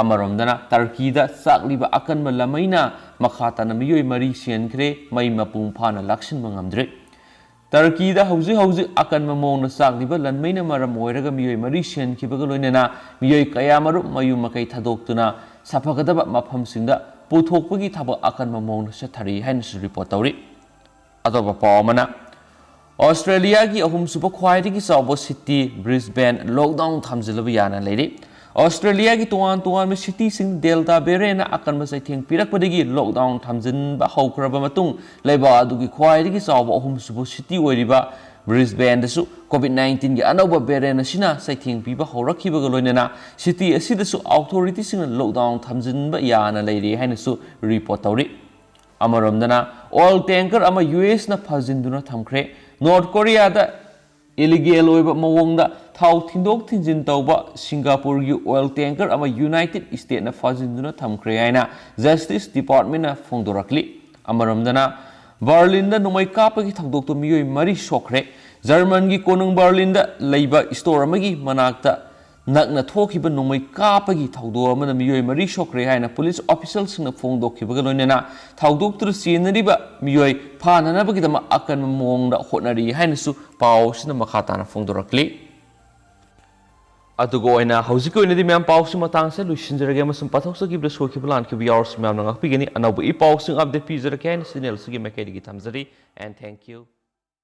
ꯑꯃꯔꯣꯝꯗꯅ, ꯇꯔꯀꯤꯗ ꯆꯥꯛꯂꯤꯕ ꯑꯀꯟꯕ ꯂꯥꯟꯃꯩꯅ ꯃꯈꯥ ꯇꯥꯅ ꯃꯤꯑꯣꯏ ꯃꯔꯤ ꯁꯤꯍꯟꯈ꯭ꯔꯦ, ꯃꯩ ꯃꯄꯨꯡ ꯐꯥꯅ ꯂꯥꯛꯁꯤꯟꯕ ꯉꯝꯗ꯭ꯔꯦ꯫ ꯇꯔꯀꯤꯗ ꯍꯧꯖꯤꯛ ꯍꯧꯖꯤꯛ ꯑꯀꯟꯕ ꯃꯑꯣꯡꯗ ꯆꯥꯛꯂꯤꯕ ꯂꯥꯟꯃꯩꯅ ꯃꯔꯝ ꯑꯣꯏꯔꯒ ꯃꯤꯑꯣꯏ ꯃꯔꯤ ꯁꯤꯍꯟꯈꯤꯕꯒ ꯂꯣꯏꯅꯅ ꯃꯤꯑꯣꯏ ꯀꯌꯥꯃꯔꯨꯝ ꯃꯌꯨꯝ ꯃꯀꯩ ꯊꯥꯗꯣꯛꯇꯨꯅ ꯁꯥꯐꯒꯗꯕ ꯃꯐꯝꯁꯤꯡꯗ ꯄꯨꯊꯣꯛꯄꯒꯤ ꯊꯕꯛ ꯑꯀꯟꯕ ꯃꯑꯣꯡꯗ ꯆꯠꯊꯔꯤ ꯍꯥꯏꯅꯁꯨ ꯔꯤꯄꯣꯔꯠ ꯇꯧꯔꯤ꯫ ꯑꯇꯣꯞꯄ ꯄꯥꯎ ꯑꯃꯅ, ꯑꯣꯁꯇ꯭ꯔꯦꯂꯤꯌꯥꯒꯤ ꯑꯍꯨꯝꯁꯨꯕ ꯈ꯭ꯋꯥꯏꯗꯒꯤ ꯆꯥꯎꯕ ꯁꯤꯇꯤ ꯕ꯭ꯔꯤꯁꯕꯦꯟ ꯂꯣꯛꯗꯥꯎꯟ ꯊꯝꯖꯤꯜꯂꯕ ꯌꯥꯅ ꯂꯩꯔꯤ꯫ ꯑꯣꯁꯇ꯭ꯔꯦꯂꯤꯌꯥꯒꯤ ꯇꯣꯉꯥꯟ ꯇꯣꯉꯥꯟꯕ ꯁꯤꯇꯤꯁꯤꯡ ꯗꯦꯜꯇꯥ ꯚꯦꯔꯤꯌꯦꯟꯅ ꯑꯀꯟꯕ ꯆꯩꯊꯦꯡ ꯄꯤꯔꯛꯄꯗꯒꯤ ꯂꯣꯛꯗꯥꯎꯟ ꯊꯝꯖꯤꯟꯕ ꯍꯧꯈ꯭ꯔꯕ ꯃꯇꯨꯡ, ꯂꯩꯕꯥꯛ ꯑꯗꯨꯒꯤ ꯈ꯭ꯋꯥꯏꯗꯒꯤ ꯆꯥꯎꯕ ꯑꯍꯨꯝꯁꯨꯕ ꯁꯤꯇꯤ ꯑꯣꯏꯔꯤꯕ ꯕ꯭ꯔꯤꯁꯕꯦꯟꯗꯁꯨ ꯀꯣꯚꯤꯗ ꯅꯥꯏꯟꯇꯤꯟꯒꯤ ꯑꯅꯧꯕ ꯚꯦꯔꯤꯌꯦꯟ ꯑꯁꯤꯅ ꯆꯩꯊꯦꯡ ꯄꯤꯕ ꯍꯧꯔꯛꯈꯤꯕꯒ ꯂꯣꯏꯅꯅ ꯁꯤꯇꯤ ꯑꯁꯤꯗꯁꯨ ꯑꯣꯊꯣꯔꯤꯇꯤꯁꯤꯡꯅ ꯂꯣꯛꯗꯥꯎꯟ ꯊꯝꯖꯤꯟꯕ ꯌꯥꯅ ꯂꯩꯔꯤ ꯍꯥꯏꯅꯁꯨ ꯔꯤꯄꯣꯔꯠ ꯇꯧꯔꯤ꯫ ꯑꯃꯔꯣꯝꯗꯅ, ꯑꯣꯏꯜ ꯇꯦꯡꯀꯔ ꯑꯃ ꯌꯨ ꯑꯦꯁꯅ ꯐꯥꯖꯤꯟꯗꯨꯅ ꯊꯝꯈ꯭ꯔꯦ꯫ ꯅꯣꯔꯠ ꯀꯣꯔꯤꯌꯥꯗ ꯏꯂꯤꯒꯦꯜ ꯑꯣꯏꯕ ꯃꯑꯣꯡꯗ ꯊꯥꯎ ꯊꯤꯟꯗꯣꯛ ꯊꯤꯟꯖꯤꯟ ꯇꯧꯕ ꯁꯤꯡꯒꯥꯄꯨꯔꯒꯤ ꯑꯣꯏꯜ ꯇꯦꯡꯀꯔ ꯑꯃ ꯌꯨꯅꯥꯏꯇꯦꯗ ꯁ꯭ꯇꯦꯠꯅ ꯐꯥꯖꯤꯟꯗꯨꯅ ꯊꯝꯈ꯭ꯔꯦ ꯍꯥꯏꯅ ꯖꯁꯇꯤꯁ ꯗꯤꯄꯥꯔꯠꯃꯦꯟꯅ ꯐꯣꯡꯗꯣꯔꯛꯂꯤ꯫ ꯑꯃꯔꯣꯝꯗꯅ, ꯕꯔꯂꯤꯟꯗ ꯅꯣꯡꯃꯩ ꯀꯥꯞꯄꯒꯤ ꯊꯧꯗꯣꯛꯇ ꯃꯤꯑꯣꯏ ꯃꯔꯤ ꯁꯣꯛꯈ꯭ꯔꯦ꯫ ꯖꯔꯃꯟꯒꯤ ꯀꯣꯅꯨꯡ ꯕꯔꯂꯤꯟꯗ ꯂꯩꯕ ꯁ꯭ꯇꯣꯔ ꯑꯃꯒꯤ ꯃꯅꯥꯛꯇ ꯅꯛꯅ ꯊꯣꯛꯈꯤꯕ ꯅꯣꯡꯃꯩ ꯀꯥꯞꯄꯒꯤ ꯊꯧꯗꯣꯛ ꯑꯃꯅ ꯃꯤꯑꯣꯏ ꯃꯔꯤ ꯁꯣꯛꯈ꯭ꯔꯦ ꯍꯥꯏꯅ ꯄꯨꯂꯤꯁ ꯑꯣꯐꯤꯁꯤꯌꯦꯜꯁꯤꯡꯅ ꯐꯣꯡꯗꯣꯛꯈꯤꯕꯒ ꯂꯣꯏꯅꯅ ꯊꯧꯗꯣꯛꯇꯨꯗ ꯆꯦꯟꯅꯔꯤꯕ ꯃꯤꯑꯣꯏ ꯐꯥꯅꯅꯕꯒꯤꯗꯃꯛ ꯑꯀꯟꯕ ꯃꯑꯣꯡꯗ ꯍꯣꯠꯅꯔꯤ ꯍꯥꯏꯅꯁꯨ ꯄꯥꯎ ꯑꯁꯤꯅ ꯃꯈꯥ ꯇꯥꯅ ꯐꯣꯡꯗꯣꯔꯛꯂꯤ꯫ ꯑꯗꯨꯒ ꯑꯣꯏꯅ ꯍꯧꯖꯤꯛꯀꯤ ꯑꯣꯏꯅꯗꯤ ꯃꯌꯥꯝ ꯄꯥꯎꯁꯤ ꯃꯇꯥꯡꯁꯦ ꯂꯣꯏꯁꯤꯟꯖꯔꯒꯦ, ꯑꯃꯁꯨꯡ ꯄꯥꯊꯣꯛꯆꯈꯤꯕꯗ ꯁꯣꯏꯈꯤꯕ ꯂꯥꯟꯈꯤꯕ ꯌꯥꯎꯔꯁꯨ ꯃꯌꯥꯝꯅ ꯉꯥꯛꯄꯤꯒꯅꯤ꯫ ꯑꯅꯧꯕ ꯏ ꯄꯥꯎꯁꯤꯡ ꯑꯞꯗꯦꯠ ꯄꯤꯖꯔꯛꯀꯦ ꯍꯥꯏꯅ ꯆꯦꯅꯦꯜꯁꯤꯒꯤ ꯃꯥꯏꯀꯩꯗꯒꯤ ꯊꯝꯖꯔꯤ꯫ And thank you.